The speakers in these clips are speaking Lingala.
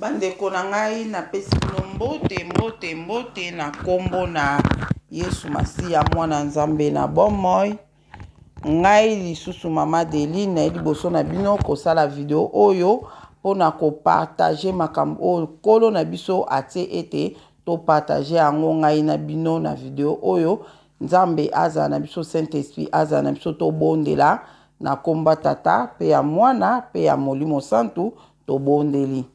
Bandeko na ngai, napesi bino mbote, mbote, mbote na nkombo na Yesu Masiya, Mwana Nzambe na bomoi. Ngai lisusu Mama Deline naye liboso na bino kosala video oyo mpo na kopartage makambo oyo Nkolo na biso atie ete topartage yango ngai na bino na video oyo. Nzambe azala na biso, Saint Esprit azala na biso, tobondela na nkombo ya Tata mpe ya Mwana mpe ya Molimo Santu. Tobondeli.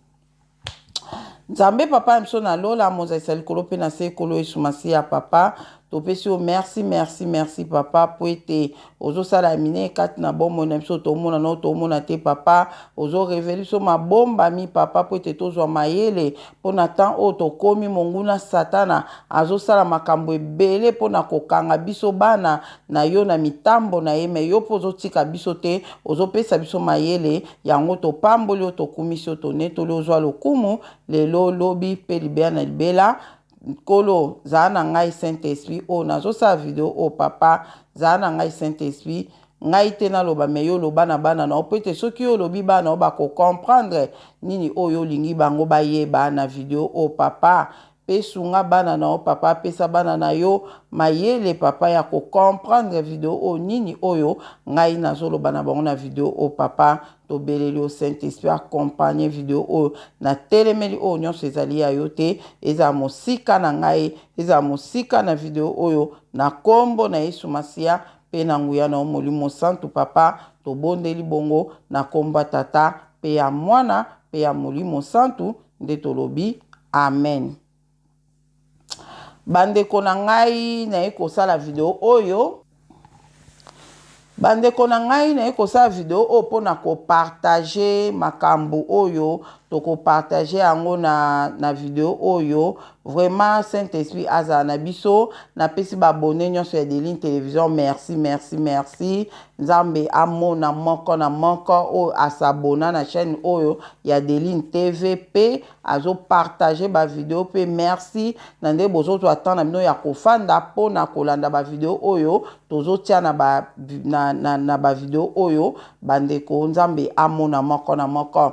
Nzambe papa ya biso na lola, mozalisa likolo mpe na se, Nkolo Yesu Masiya papa, topesi yo merci, merci, merci papa, mpo ete ozosala ya minene kati na bomoi na biso, tomona na tomona te papa, ozorevele biso mabombami papa, mpo ete tozwa mayele mpo na temps oyo tokomi. Monguna Satana azosala makambo ebele mpo na kokanga biso bana na yo na mitambo na ye, me yo mpo ozotika biso te, ozopesa biso mayele yango. Topamboli yo, tokumisi yo, tonetoli, ozwa lokumu lelo, lobi mpe libela na libela. Nkolo, zala na ngai, Saint Esprit oyo nazosala video oyo papa, zala na ngai, Saint Esprit. Ngai te naloba, me yo oloba na bana na yo, po ete soki yo olobi, bana na yo bakocomprendre nini oyo olingi bango bayeba na video oyo papa. Mpe sunga bana na yo papa, apesa bana na yo mayele papa ya kocomprendre video oyo, nini oyo ngai nazoloba na bango na video oyo papa. Tobeleli yo, Saint Esprit, accompagne video oyo. Natelemeli oyo nyonso ezali ya yo te, ezala mosika na ngai, ezala mosika na video oyo, na nkombo na Yesu Masiya mpe na nguya na yo Molimo Santu papa. Tobondeli bongo na nkombo ya Tata mpe ya Mwana mpe ya Molimo Santu nde tolobi amen. Bandeko na ngai, naye kosala video oyo. Bandeko na ngai, naye kosala video oyo mpona kopartage makambo oyo tokopartage yango na video oyo. Vraiment, Saint Esprit azala na biso. Napesi baabonnés nyonso ya Deline Télévision merci, merci, merci. Nzambe amona moko na moko oyo as'abonna na chaîne oyo ya Deline TV mpe azopartage bavideo. Mpe merci na nde bozozwa temps na bino ya kofanda mpona kolanda bavideo oyo tozotia na bavideo oyo. Bandeko, Nzambe amona moko na moko.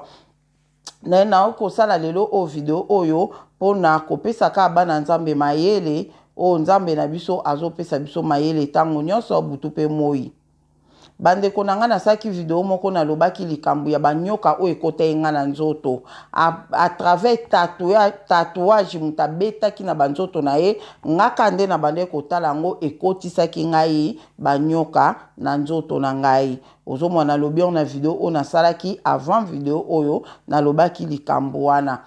Naye naoki kosala lelo oyo video oyo mpona kopesa kaka bana Nzambe mayele oyo Nzambe na biso azopesa biso mayele ntango nyonso, butu mpe moi. Bandeko na ngai, nasalaki video moko, nalobaki likambo ya banyoka oyo ekota ye ngai na nzoto à travers tatouage moto abetaki na banzoto na ye. Ngaka nde na bandeki kotala yango, ekotisaki ngai banyoka na nzoto na ngai. Ozomona, nalobi yango na video oyo nasalaki avant video oyo. Nalobaki likambo wana,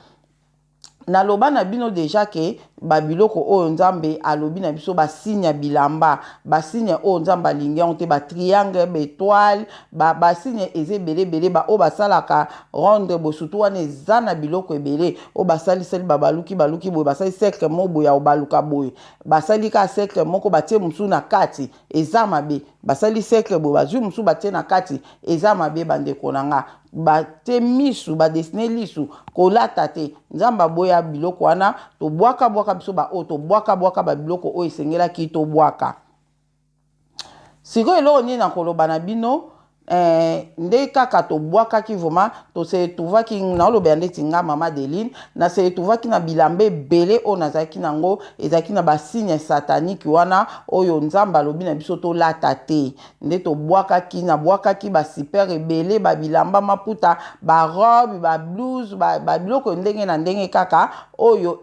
naloba na bino déjà ke babiloko oyo Nzambe alobi na biso, basigne ya bilamba, basigne oyo Nzambe alingi yango te, batriangle, baétoile, basigne eza ebele ebele. Baoyo basalaka rendre boye, surtout wana eza na biloko ebele oyo basalisali, babaluki baluki boye, basali cercle moko boye ya kobaluka boye, basali kaka cercle moko, batie mosusu na kati, eza mabe. Basali cercle boye, bazwi mosusu, batie na kati, eza mabe. Bandeko na nga, batie misu, badessiner lisu, kolata te. Nzambe aboya biloko wana. Tobwaka-bwaka biso baoyo tobwaka-bwaka babiloko oyo esengelaki tobwaka. Sikoyo eloko nini nakoloba na bino? Nde kaka tobwakaki, vraiment tose retrouvaki, naolobela ndeti nga mama Deline, nase retrouvaki na bilamba ebele oyo nazalaki nango ezalaki na basigne satanique wana oyo Nzambe alobi na biso tolata te. Nde tobwakaki, nabwakaki basuper ebele, babilamba, maputa, barobe, bablouse, babiloko ndenge na ndenge kaka oyo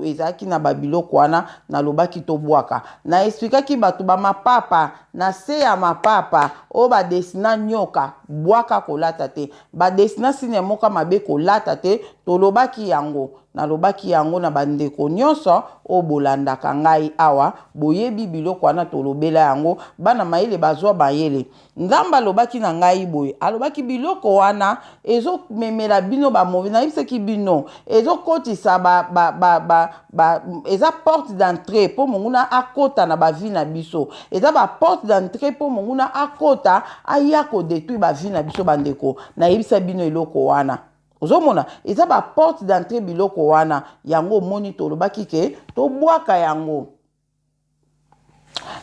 ezalaki na babiloko wana. Nalobaki tobwaka. Na expliquaki bato bamapapa, na se ya mapapa oyo badessina nyoka, bwaka, kolata te. Badessina signe moko mabe, kolata te. Tolobaki yango, nalobaki yango na bandeko nyonso oyo bolandaka ngai awa. Boyebi biloko wana, tolobela yango. Bana mayele bazwa mayele. Nzambe alobaki na ngai boye, alobaki biloko wana ezomemela bino bamauvais. Nayebisaki bino, ezokotisa ba, ba, ba, ba, ba, eza porte d'entrée mpo monguna akota na bavie na biso. Eza baporte d'entrée mpo monguna akota, aya kodétruire bavie na biso. Bandeko, nayebisa bino eloko wana. Ozomona, eza baporte d'entrée biloko wana. Yango omoni, tolobaki ke tobwaka yango.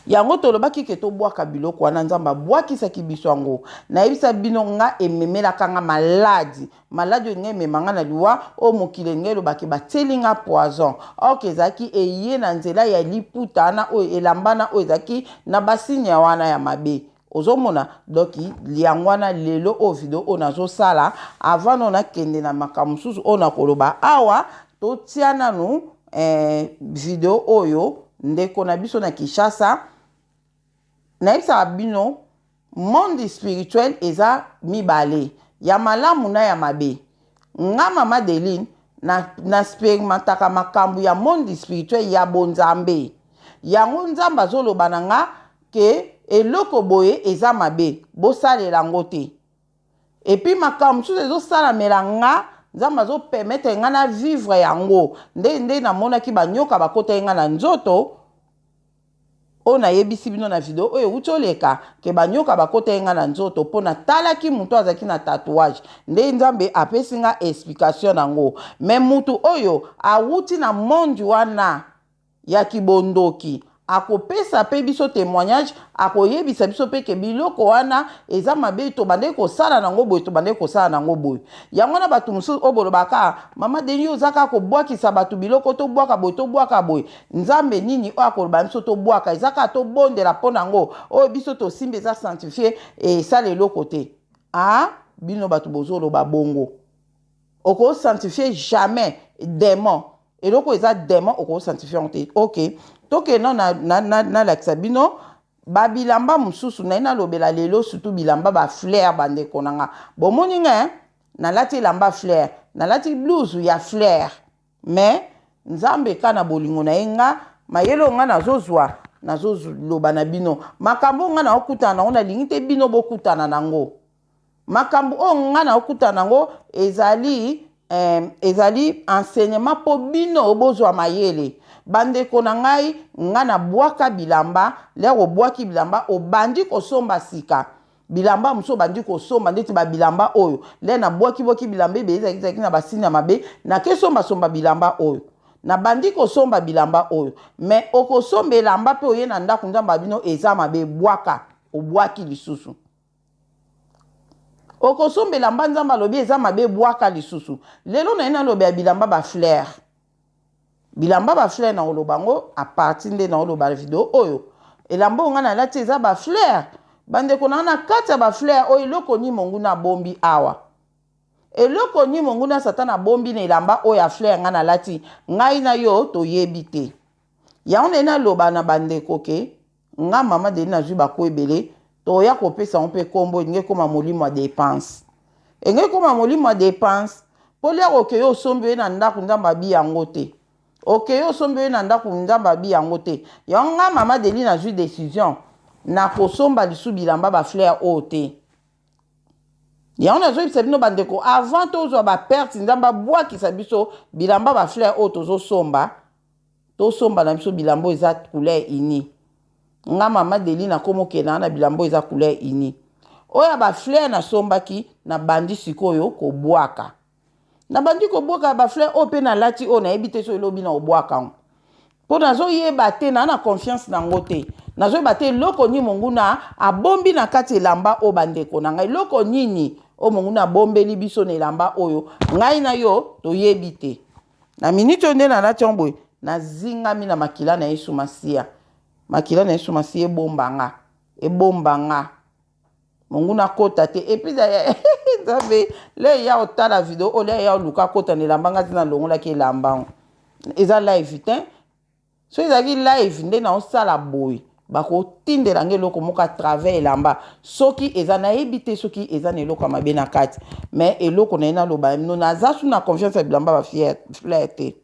Yango tolobaki ke tobwaka biloko wana, Nzambe abwakisaki biso yango. Nayebisa bino nga ememelaka nga maladi, maladi oyo elingi emema nga na liwa, oyo mokili elingi eloba ke batieli nga poison. Or ke ezalaki eye na nzela ya liputa wana oyo elamba wana oyo ezalaki na ba signe wana ya mabe. Ozomona? Donc yango wana lelo oyo video oyo nazosala avant no nakende na makambo mosusu oyo nakoloba awa, totia nanu eh, video oyo ndeko na biso na Kinshasa. Nayebisaka bino monde spirituel eza mibale, ya malamu na ya mabe. Nga mama Deline na, na experimentaka makambo ya monde spirituel ya bonzambe. Yango Nzambe azoloba na nga ke eloko boye eza mabe, bosalela yango te. Et puis makambo mosusu ezosalamela nga, Nzambe azo permettre nga na vivre yango. Nde nde namonaki banyoka bakotaki nga na nzoto, oyo nayebisi bino na video oyo ewuti oleka ke banyoka bakotaki nga na nzoto mpo natalaki moto azalaki na tatouage. Nde Nzambe apesi nga explication nango. Mais mutu oyo awuti na monde wana ya kibondoki akopesa pe biso temoignage, akoyebisa biso pe ke biloko wana eza mabe, tobandaki kosala nango boye, tobandaki kosala nango boye. Yango wana bato mosusu oyo bolobaka mama Denis oza kaka kobwakisa bato biloko, tobwaka boye, tobwaka boye. Nzambe nini oyo akoloba biso tobwaka? Eza kaka tobondela mpo na yango, oyo biso tosimbi eza sanctifie, esala eloko te. Ah, bino bato bozoloba bongo, oko sanctifie jamais demon. Eloko eza demon oko sanctifie yango te. Ok, tokende nalakisa bino babilamba mosusu naye nalobela lelo, surtout bilamba ba fleur. Bandeko na nga, bomoni nga nalati elamba fleur, nalati blouse ya fleur, mais Nzambe ka na bolingo na ye, nga mayele oyo nga nazozwa, nazoloba na bino makambo oyo nga naokutana nango, nalingi te bino bokutana nango. Makambo oyo nga naokutana nango ezali eh, ezali enseignement mpo bino bozwa mayele. Bandeko na ngai, nga nabwaka bilamba. Lere obwaki bilamba, obandi kosomba sika bilamba mosusu, obandi kosomba ndeti babilamba oyo. Lere nabwaki-bwaki bilamba ebele ezalaki na basini ya mabe, nakesombasomba bilamba oyo, nabandi kosomba bilamba oyo. Mais okosomba elamba mpe oye na ndako, Nzambe ya bino eza mabe, bwaka, obwaki lisusu. Okosomba elamba, Nzambe alobi eza mabe, bwaka lisusu. Lelo naye naloba ya bilamba ba fleur, bilamba ba fleur na oloba yango a partir nde na oloba video oyo. Elamba oyo ngai nalati eza ba fleur. Bandeko na na kati ya ba fleur oyo, eloko nini monguna abombi awa? Eloko nini monguna Satana abombi na elamba oyo ya fleur ngai nalati? Ngai na yo toyebi te. Yango naye naloba na bandeko ke nga mama Deni nazwi bako ebele, toya kopesa yango mpe kombo, elingi ekoma molimo ya depense, elingi ekoma molimo ya depense. Mpo liaka okei osombi oye na ndako, Nzambe abi yango te. Okei osombi oye na ndako, Nzambe abi yango te. Yango nga mama Deli nazwi decision nakosomba lisu bilamba ba fleur oyo te. Yango nazoyebisa bino bandeko, avant tozwa ba perte, Nzambe abwakisa biso bilamba ba fleur oyo tozosomba, tosomba na biso bilamba oyo eza couleur unie. Nga mama Deli nakomi okenda na bilamba oyo eza couleur unie. Oyo ya ba fleur nasombaki, nabandi sikoyo kobwaka, nabandi kobwaka ya ba fleur oyo mpe nalati oyo, nayebi te so elobi na obwaka yango, mpo nazoyeba te, naa na confiance nango te, nazoyeba te eloko nini monguna abombi na kati elamba oyo. Bandeko na ngai, eloko nini oyo monguna abombeli biso na elamba oyo, ngai na yo toyebi te. Na miniti oyo nde nalati yango boye, nazingami na makila na Yesu Masiya. Makila na Yesu Masiya ebomba nga, ebomba nga, monguna akota te. Et puis Nzambe le ya otala video oyo, le ya oluka akota na elamba nga ti nalongolaki elamba yango. Eza live te. Soki ezalaki live nde naosala boye, bakotindela nga eloko moko à travers elamba. Soki eza, nayebi te soki eza na eloko ya mabe na kati. Mais eloko na ye naloba bino, naza su na confiance ya bilamba ba fleur te.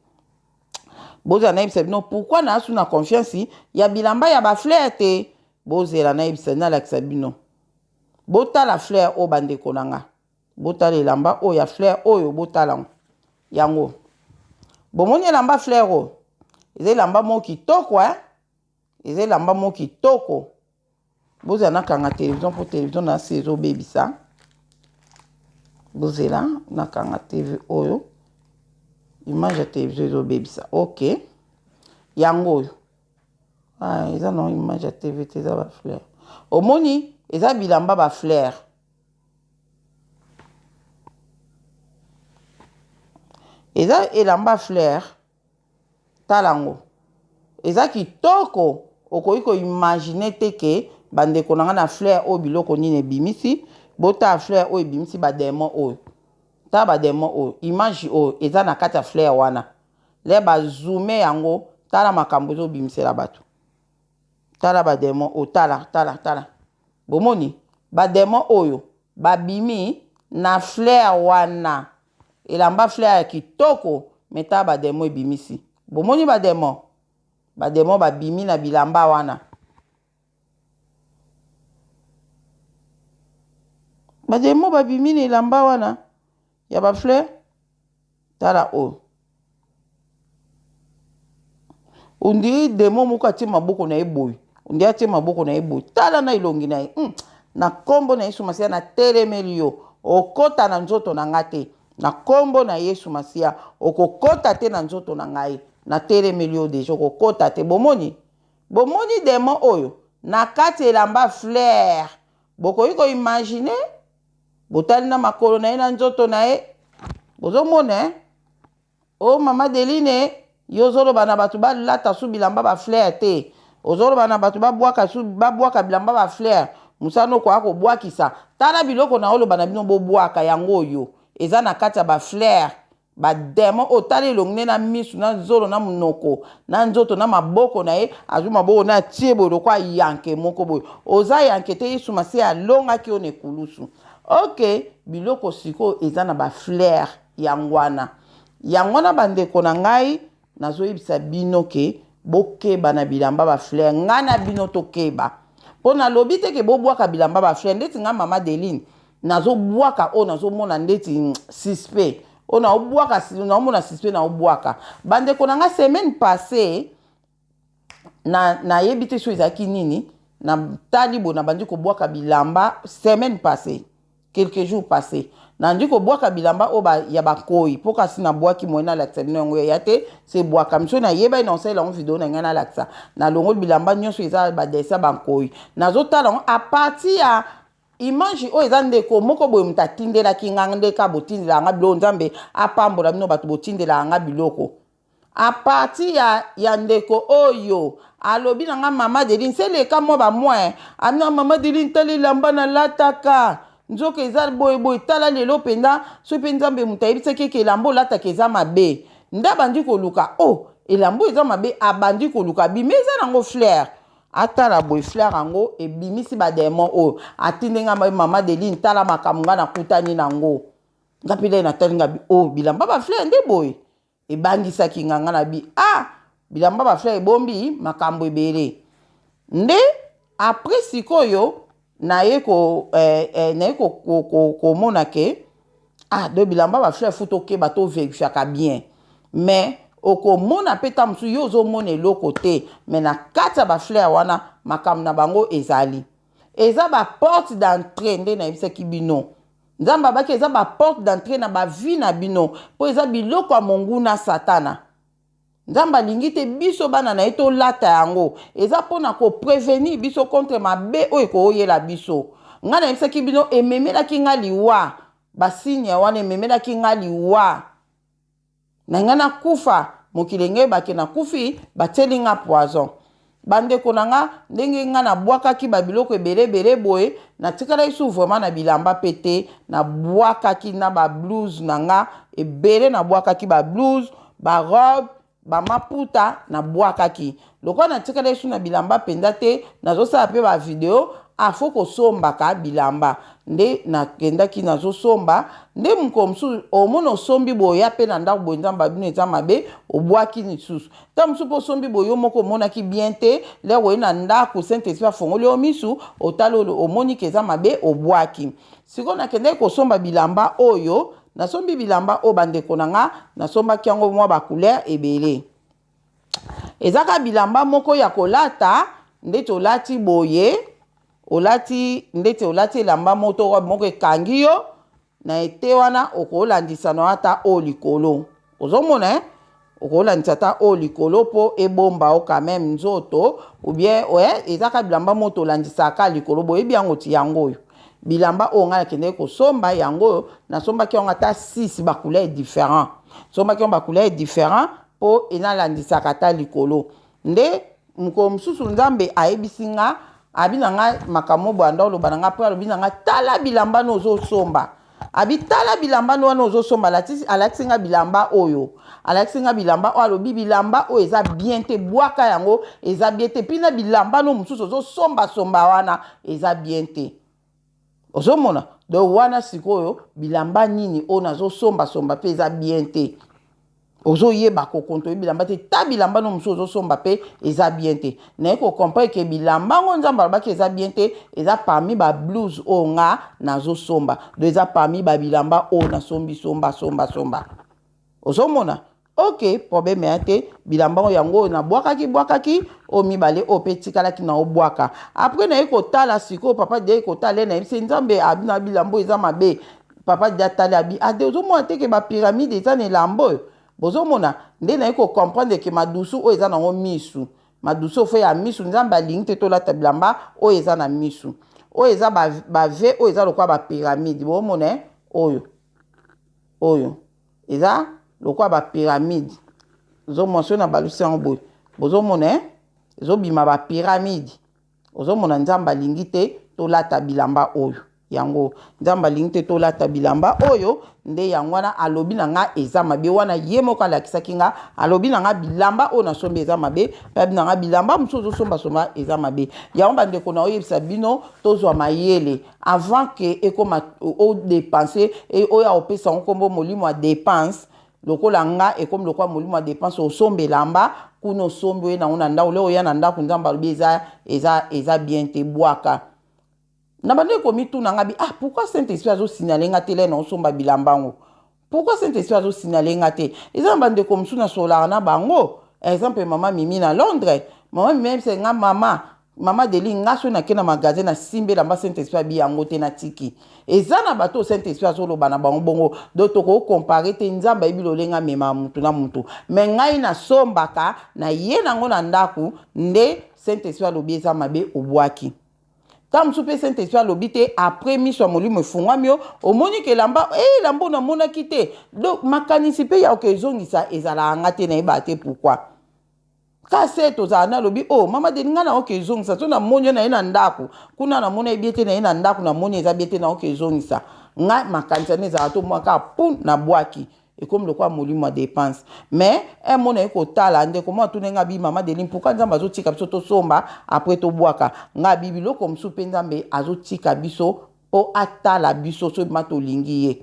Bozala nayebisa bino pourquoi naza su na confiance ya bilamba ya ba fleur te. Bozela nayebisa, nalakisa bino. Botala fleur oyo, bandeko na nga, botala elamba oyo ya fleur oyo, botala yango. Bomoni elamba fleur oyo? Eza elamba moko kitoko, eh? Eza elamba moko kitoko. Bozela nakanga télévision mpo télévision na se ezobebisa. Bozela nakanga TV oyo, image ya télévision ezobebisa. Ok, yango oyo. Ah, eza na image ya TV te, eza ba fleur. Omoni eza bilamba ba fleur. Eza elamba fleur. Tala yango. Eza kitoko, okoki ko imaginer te ke bandeko na nga na fleur oyo biloko nini ebimisi. Botala fleur oyo ebimisi ba demon oyo. Tala ba demon oyo, image oyo eza na kati ya fleur wana. Le ba zoomer yango, tala makambo ezo bimisela bato. Tala ba demon oyo, tala, tala, tala. Bomoni? Ba demon oyo babimi na fleur wana. Elamba fleur ya kitoko, mais tala ba demon ebimisi. Bomoni ba demon? Ba demon babimi na bilamba wana. Ba demon babimi na elamba wana ya ba fleur. Tala oyo. On dirait demon moko atie maboko na ye boye. On dirait atie maboko na ye boye. Tala na elongi na ye. Na kombo na Yesu Masiya na telemeli yo. Okota na nzoto na nga te. Na kombo na Yesu Masiya okokota te na nzoto na ngai. Na telemeli yo deja okokota te. Bomoni? Bomoni demon oyo? Na kati elamba fleur. Bokoki ko imaginer? Botali na makolo na ye na nzoto na ye. Bozomona eh? Oh mama Deline, yo ozoloba na bato balata su bilamba ba fleur te. Ozoloba na bato babwaka su babwaka bilamba ba fleur. Mosala no okoka kobwakisa. Tala biloko na oloba na bino bobwaka yango oyo. Eza na kati ya ba fleur. Ba demon oyo tala elongi ne na misu na zolo na munoko na nzoto na maboko na ye azwi maboko na atie boye lokola yanke moko boye oza yanke te Yesu Masiya alongaki yo na ekulusu ok biloko sikoyo eza na ba fleur yango wana yango wana bandeko na ngai nazoyebisa bino ke bokeba na bilamba ba fleur ngai na bino tokeba mpo nalobi te ke bobwaka bilamba ba fleur ndeti ngai mama Deline Nazo bwaka oyo nazo mona ndeti suspect oyo nao bwaka nao mona suspect nao bwaka ba ndeko na nga semaine passee na nayebi te soki ezalaki nini na tali boye na bandi kobwaka bilamba semaine passee quelques jours passe nandi kobwaka bilamba oyo ba, ya bankoi mpo kasi nabwaki moye nalakisa bino yango ya te se bwaka soki nayebaki na kosalela yango video na ngai nalakisa nalongoli bilamba nyonso eza badessin bankoi nazotala yango a partir ya Image oyo eza ndeko moko boye moto atindelaki nga nde ka botindelaka nga biloko nzambe apambola bino bato botindelaka nga biloko a partir ya, ya ndeko oyo alobi na nga mama Deline se leka mwa ba mois amina mama Deline tala elamba nalataka nzoka eza boye boye tala lelo mpenza soki mpe nzambe moto ayebisaki eke elamba olataka eza mabe nde abandi koluka o oh, elamba oyo eza mabe abandi koluka bima eza nango fleur Atala boye fleur yango ebimisi ba demon oyo atindi nga mama Deline tala makambo nga nakutani nango nga pe natali nga bi oh bilamba ba fleur nde boye ebangisaki nga nga na bi ah bilamba ba fleur ebombi makambo ebele nde après sikoyo naye ko eh, eh, naye ko, ko, ko, komona ke ah do bilamba ba fleur faut tokeba to verifiaka bien mais okomona mpe ntango mosusu yo ozomona eloko te mais na kati ya bafleur wana makambo na bango ezali eza baporte d'entrée nde nayebisaki bino nzambe abaki eza baporte d'entrée na bavie na bino mpo eza biloko ya monguna satana Nzambe alingi te biso bana na ye tolata yango. Eza mpo na ko prevenir biso contre mabe oyo ekoyela biso. Ngai nayebisaki bino ememelaki ngai liwa. Ba signe wana ememelaki ngai liwa. Na ngai nakufa, mokili engeyeba ke nakufi, batieli ngai poison. Bandeko na nga, ndenge nga nabwakaki ba biloko ebele ebele boye, natikalaki su vraiment na bilamba pe te, nabwakaki na ba blouse na nga ebele, nabwakaki ba blouse, ba robe, ba maputa, nabwakaki. Lokola natikalaki su na bilamba penza te, nazosala pe ba video, ah faut kosombaka bilamba. Nde nakendaki nazosomba, nde mokolo mosusu omona osombi boye, oya pe na ndako boye, Nzambe abino eza mabe, obwaki lisusu. Tango mosusu pe osombi boye yo moko omonaki bien te, l'heure oye na ndaku saint esprit afongoli yo misu, otali omoni ke eza mabe obwaki. Sikoyo nakendaki kosomba bilamba oyo, nasombi bilamba oyo ba ndeko na nga, nasombaki yango mwa ba couleur ebele. Eza kaka bilamba moko ya kolata ndeti olati boye, olati ndeti olati elamba moko to robe moko ekangi yo, na ete wana okolandisa na ata oyo likolo. Ozomona eh? Okolandisa ata oyo likolo mpo ebomba yo quand même nzoto, ou bien ouais, eza kaka bilamba moko tolandisaka likolo. Boyebi yango ti yango oyo bilamba oyo ngai nakendeki kosomba yango oyo, nasombaki yango ata 6 bacouleur différent. Sombaki yango bacouleur différent mpo enalandisaka ata likolo. Nde mokolo mosusu Nzambe ayebisi nga, abi na nga makambo boye, anda oloba na nga mpo alobi na nga: "Tala bilamba no ozosomba." Abi: "Tala bilamba no wana ozosomba." Alakisi nga bilamba oyo, alakisi nga bilamba oyo, alobi: "Bilamba oyo eza bien te, bwaka yango, eza bien te." Mpina bilamba no mosusu ozosombasomba wana eza bien te. Ozomona? Donc wana sikoyo bilamba nini oyo nazosombasomba mpe eza bien te? Ozoyeba kokontrole bilamba te. Ta bilamba no mosusu ozosomba mpe eza bien te. Naye kocomprendre ke bilamba ngo Nzambe alobaki eza bien te, eza parmi bablouse oyo nga nazosomba. Donc eza parmi babilamba oyo nasombi, somba, somba, somba. Ozomona? Ok, problème ya te. Bilamba oyo, yango oyo nabwakaki, bwakaki oyo mibale oyo mpe etikalaki na obwaka. Après naye kotala sikoyo, papa de kotala ye, nayebisi Nzambe abi na bilamba oyo eza mabe. Papa de atali, abi: "Ade, ozomona te ke bapyramide eza na elamba oyo?" Bozomona nde naye kocomprendre ke madusu oyo eza nango misu, madusu ofo ya misu. Nzambe alingi te tolata bilamba oyo eza na misu, oyo eza bave, oyo eza lokola bapyramide. Bomona oyo, oyo eza lokola bapyramide. Ozomona soki na balusi yango boye, bozomona ezobima bapyramide. Ozomona? Nzambe alingi te tolata bilamba oyo. Yango Nzambe alingi te tolata bilamba oyo. Nde yango wana alobi na nga eza mabe. Wana ye moko alakisaki nga, alobi na nga bilamba oyo nasombi eza mabe, mpe abi na nga bilamba mosusu ozosombasomba eza mabe. Yango bandeko, na oyebisa bino, tozwa mayele avant ke ekoma odepense. Oyo aopesa yango nkombo molimo ya dépense. Lokola nga ekomi lokola molimo ya dépense, osomba elamba kuna, osombi, oye nango na ndako, leo oya na ndako, Nzambe alobi eza bien te, bwaka. Na bandeki komituna nga bi: "Ah, pourquoi Saint Esprit azosignale nga te le na osomba bilamba yango? Pourquoi Saint Esprit azosignale nga te?" Eza na bandeko mosusu nasololaka na bango, exemple mama Mimi na Londres. Mama Mimi ayebisa nga: Mama Deli, nga soki nake na magasin, nasimbi elamba, Saint Esprit abi yango te, natiki." Eza na bato Saint Esprit azoloba na bango bongo. Donc tokokompare te. Nzambe ayebi lolenge amema mutu na mutu. Me ngai nasombaka, na ye nango na ndako, nde Saint Esprit alobi eza mabe, obwaki. Ntango mosusu mpe Saint Esprit alobi te, après miso ya molimo efungwami, yo omoni ke elamba, elamba oyo namonaki te. Donc makanisi mpe ya oke ezongisa ezalaka nga te, nayebaka te pourquoi. Kasi tozala na alobi: "O oh, mama Deni, ngai naoke ezongisa." So namoni yo na ye na ndako kuna, namoni yebi ete na ye na ndako, namoni eza bie te, naoke ezongisa. Ngai makanisi wana ezalaka to mwa kaka pu nabwaki, ekomi lokola molimo ya dépense. Mais emona ye kotala, ndeko mwa atuni nga bi: "Mama Deli, mpuka Nzambe azotika biso tosomba, après tobwaka?" Nga bi: "Biloko mosusu mpe Nzambe azotika biso mpo atala biso soki ma tolingi ye."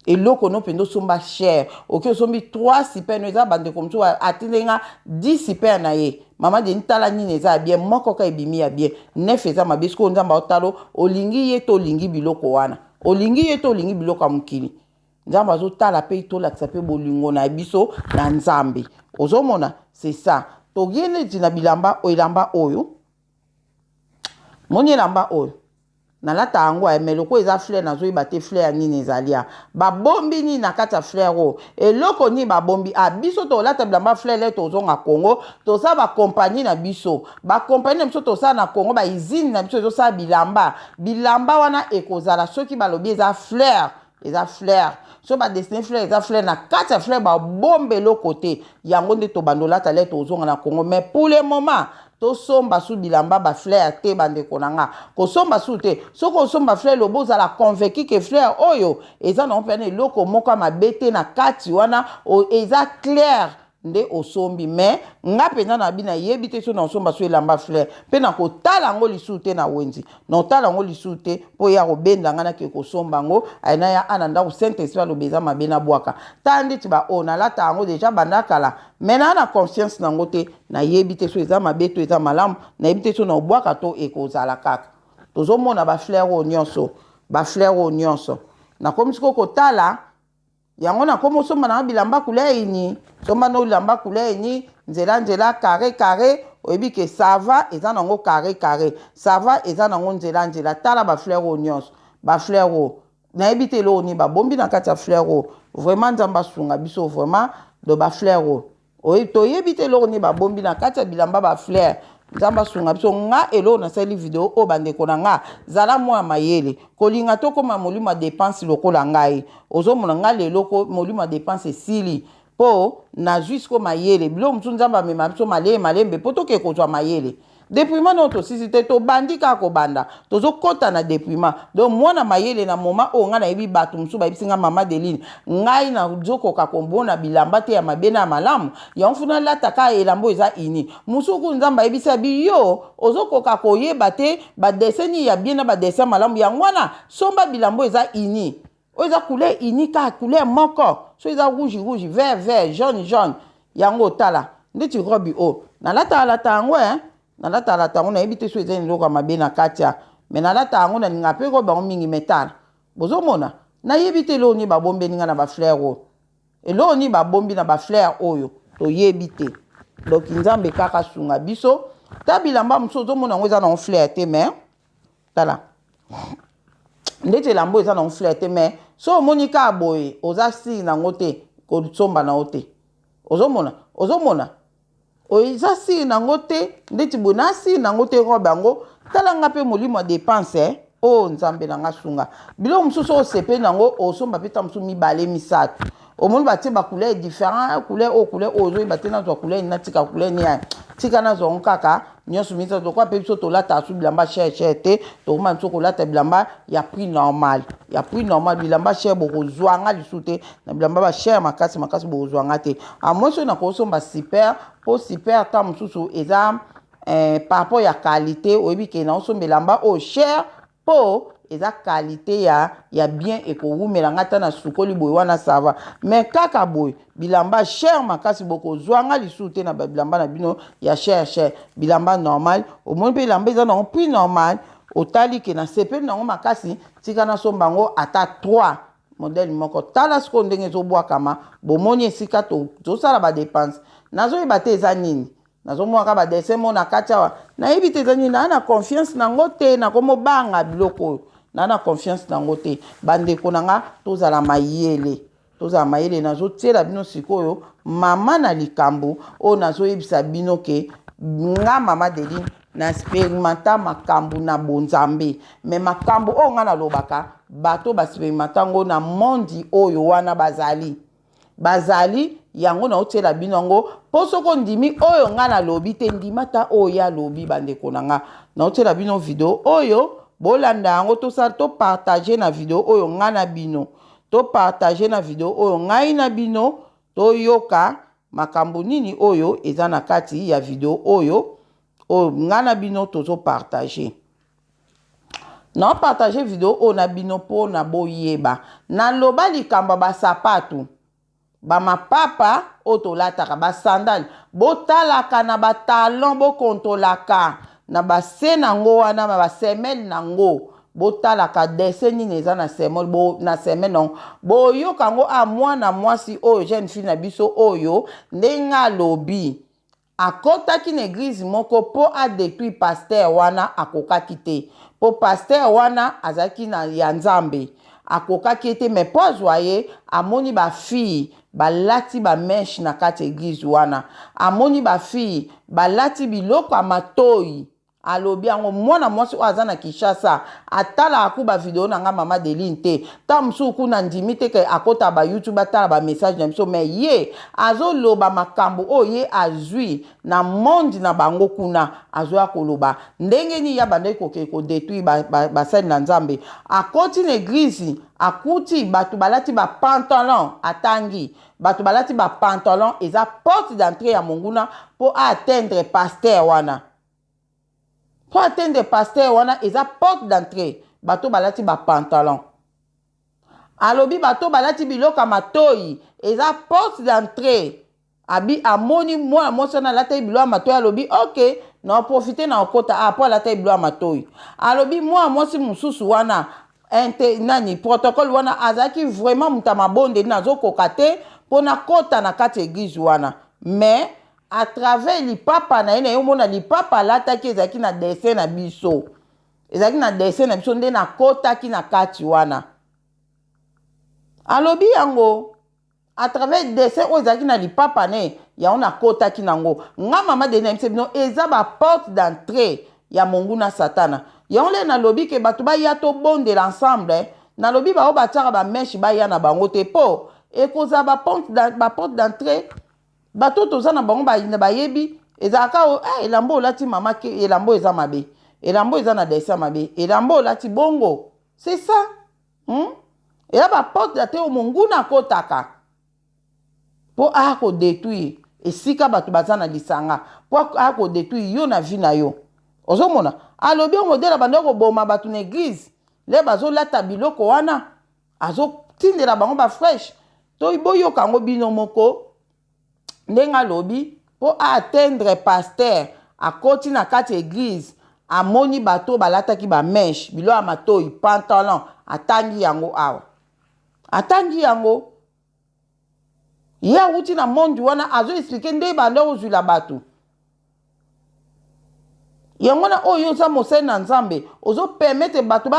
Eloko no mpenza osomba cher, oki osombi 3 super no, eza bandeko mosusu atindi nga 10 super na ye: "Mama Deni, tala nini eza ya bien." Moko kaka ebimi ya bien, 9 eza mabe. Sikoyo Nzambe aotala: olingi ye to olingi biloko wana? Olingi ye to olingi biloko ya mokili? Nzambe azotala mpe tolakisa mpe bolingo na biso na Nzambe. Ozomona? C'est ça. Tokie neti na bilamba, elamba oyo moni, elamba oyo nalata yango ya me lokola eza fleur, nazoyeba te fleur ya nini ezali ya babombi nini na kati ya fleur oyo, eloko nini babombi. A biso tolata bilamba fleur le tozonga Congo, tosala bakompagnie na biso, bakompagnie na biso tosala na Congo, bausine na biso ezosala bilamba. Bilamba wana ekozala soki balobi eza fleur, eza fleur. So badessine fleur, eza fleur. Na kati ya fleur babomba eloko te. Yango nde tobanda olata le tozonga na Congo. Mais pour le moment tosomba su bilamba bafleur te. Bandeko na nga, kosomba su te. Soki osomba fleur, lobo ozala convaincu ke fleur oyo eza nango mpena eloko moko ya mabe te na kati wana, eza clair nde osombi. Me nga mpenza na bi nayebi te so na osomba so elamba fleur mpe na kotala yango lisusu te na wenze, na otala yango lisusu te mpo ya kobenda nga nake kosomba yango, ayena ya ana ndako, Saint Esprit aloba eza mabe, nabwaka. Tala ndeti baoyo nalata yango deja banda kala, me naa na conscience nango te. Nayebi te so eza mabe to eza malamu, nayebi te so na obwaka to ekozala kaka. Tozomona bafleur oyo nyonso, bafleur oyo nyonso. Nakomi sikoyo kotala yango, nakomi osomba nanga bilamba couleur ini, somba no bilamba couleur ini, nzela nzela, carré carré. Oyebi ke ça va, eza nango carré carré, ça va, eza nango nzela nzela. Tala bafleur oyo nyonso, bafleur oyo nayebi te eloko nini babombi na kati ya fleur oyo. Vraiment, Nzambe asunga biso vraiment. Do bafleur oyo Toyebi te eloko nini babombi na kati ya bilamba ba fleur. Nzambe asunga biso. Nga eloko nasali video oyo, bandeko na nga, zala mwa mayele. Kolinga tokóma molimo ya dépense lokola ngai. Ozomona nga lelo ko molimo ya dépense esili mpo nazwi siko mayele. Biloko mosusu Nzambe amema biso maleye malembe mpo toke kozwa mayele. Dépouillement nano tosisi te, tobandi kaka kobanda, tozokɔta na dépouillement. Donc mwana mayele na moment oyo ngai nayebi bato mosusu bayebisi ngai: "Mama Deline, ngai nazokoka komona bilamba te ya mabe na ya malamu, yango funa alata kaka elamba oyo eza uni." Mosuku Nzambe ayebisi abi: "Yo ozokoka koyeba te badessin nini ya bien na badessin malamu, yango wana somba bilamba oyo eza uni, oyo eza couleur uni, kaka couleur moko, so eza rouge rouge, vert vert, jaune jaune." Yango otala ndeti robe oyo nalata, alata yango e nalata, alata yango. Nayebi te so eza eloko ya mabe na kati ya, mais nalata yango, nalinga mpe robe yango mingi. Mais tala, bozomona, nayebi te eloko nini babombeli nga na bafleur oyo, eloko nini babombi na bafleur oyo, toyebi te. Donc Nzambe kaka asunga biso. Ta bilamba mosusu ozomona yango eza nango fleur te, mais tala ndeti elamba oyo eza nango fleur te, mais so omoni kaka boye, oza sûr nango te, kosomba nango te. Ozomona, ozomona eza sûr nango te. Ndeti boye na sûr nango te robe yango. Tala nga mpe molimo ya dépense eh? Oyo Nzambe na nga sunga. Biloko mosusu oyo osepeli nango, osomba mpe ta mosusu mibale, misato. Omoni batie bacouleur différent, couleur oyo, couleur oyo, ozoyeba te nazwa couleur nini, natika couleur nini, tika nazwa yango kaka nyonso misato. Lokola mpe biso tolataka su bilamba cher cher te, tokoma biso kolata bilamba ya prix normal, ya prix normal. Bilamba cher bokozwanga lisusu te. Na bilamba bacher makasi makasi bokozwanga te. Amoi soki nakosomba super, mpo super ta mosusu eza par rapport ya qualité. Oyebi ke naosomba elamba oyo cher mpo eza qualité ya bien, ekowumela nga ata na sukoli boye wana, ça va. Mais kaka boye bilamba cher makasi, bokozwanga lisusu te na babilamba na bino ya cher cher. Bilamba normal, omoni mpe elamba eza nango prix normal, otali ke nasepeli nango makasi, tika nasomba yango ata 3 modèle moko. Tala sikoyo ndenge ezobwakama. Bomoni esika tozosala badépense. Nazoyeba te eza nini. Nazomona kaka badessin mo na kati awa, nayebi te eza nini. Naa na confiance nango te, nakomobanga biloko oyo, naa na confiance nango te. Bandeko na nga, tozala mayele, tozala mayele. Nazotiela bino sikoyo mama na likambo oyo nazoyebisa bino ke nga mama Deline na expérimenta makambo na bonzambe, mais makambo oyo nga nalobaka, bato baexpérimenta yango na monde oyo wana bazali yango. Naotiela bino yango mpo soki ondimi oyo nga nalobi te, ndima ta oyo ye alobi. Bandeko na nga, naotiela bino video oyo, bolanda yango, tosala topartage na video oyo ngai na bino, topartage na video oyo ngai na bino, toyoka makambo nini oyo eza na kati ya video oyo ngai na bino tozopartage. Naopartage video oyo na bino mpo na boyeba. Naloba likambo ya basapatu, bamapapa oyo tolataka, basandale, botalaka na batalon, bokontolaka na base nango wana, na basemelle nango, botalaka dessin nini eza na semelle bo, na semelle nango. Boyoka yango a mwana mwasi oyo, jeune fille na biso oyo, ndenge alobi akɔtaki na église moko mpo adétruire pasteur wana. Akokaki te mpo pasteur wana azalaki na ya Nzambe, akokaki te. Mais mpo azwa ye, amoni bafille balati bamèches na kati ya église wana, amoni bafille balati biloko ya matoi. Alobi yango mwana mwasi oyo aza na Kinshasa, atalaka ku bavideo na nga mama Deline te. Ntango mosusu kuna ndimi te ke akota ba YouTube, atala bamessage na biso, mais ye azoloba makambo oyo ye azwi na monde na bango kuna. Azoya koloba ndenge nini ya bandaki kokende kodétruire basali na Nzambe. Akoti na église, akuti bato balati bapantalon, atangi bato balati bapantalon, eza porte d'entrée ya monguna mpo aatteindre pasteur wana. Mpo atteindre pasteur wana, eza porte d'entrée, bato balati bapantalon. Alobi bato balati biloko ya matoi, eza porte d'entrée. Abi amoni mwana mwasi wana alataki biloko ya matoi, alobi: "Ok, na profite na okota a." Po alataki biloko ya matoi. Alobi mwana mwasi mosusu wana nani protocole wana azalaki vraiment moto ya mabondeli, nazokoka te mpo nakɔta na kati ya église wana. Mais à travers lipapa na ye, na ye omona lipapa alataki ezalaki na dessin na biso, ezalaki na dessin na biso nde nakɔtaki na kati wana. Alobi yango à travers dessin oyo ezalaki na lipapa ne. Yango nakotaki nango. Nga mama Denis nayebisi bino eza ba porte d'entree ya monguna satana. Yango le nalobi ke bato baya tobondela ensemble. Nalobi baoyo batiaka ba mèche baya na bango te po ekozala ba porte ba porte d'entree. Bato oyo toza na bango bayebi ezalaka oyo eh, elamba olati mama ke elamba eza mabe, elamba eza na dessin mabe, elamba olati bongo c'est ça, Eya ba porte d'entree oyo monguna akotaka po aya ko detruire esika bato baza na lisanga, po aya ko detruire yo na vie na yo. Ozomona alobi oyo modele abandaki koboma bato na eglise le bazolata biloko wana, azotindela bango ba freche. To boyoka yango bino moko ndenge alobi mpo a atteindre pasteur. Akoti na kati ya eglise, amoni bato balataki ba mèche, bilo ya matoi, pantalon. Atangi yango awa, atangi yango. Ye awuti na monde wana, azo expliquer nde banda kozwila bato yango na oyo. Oza mosali na Nzambe, ozopermettre bato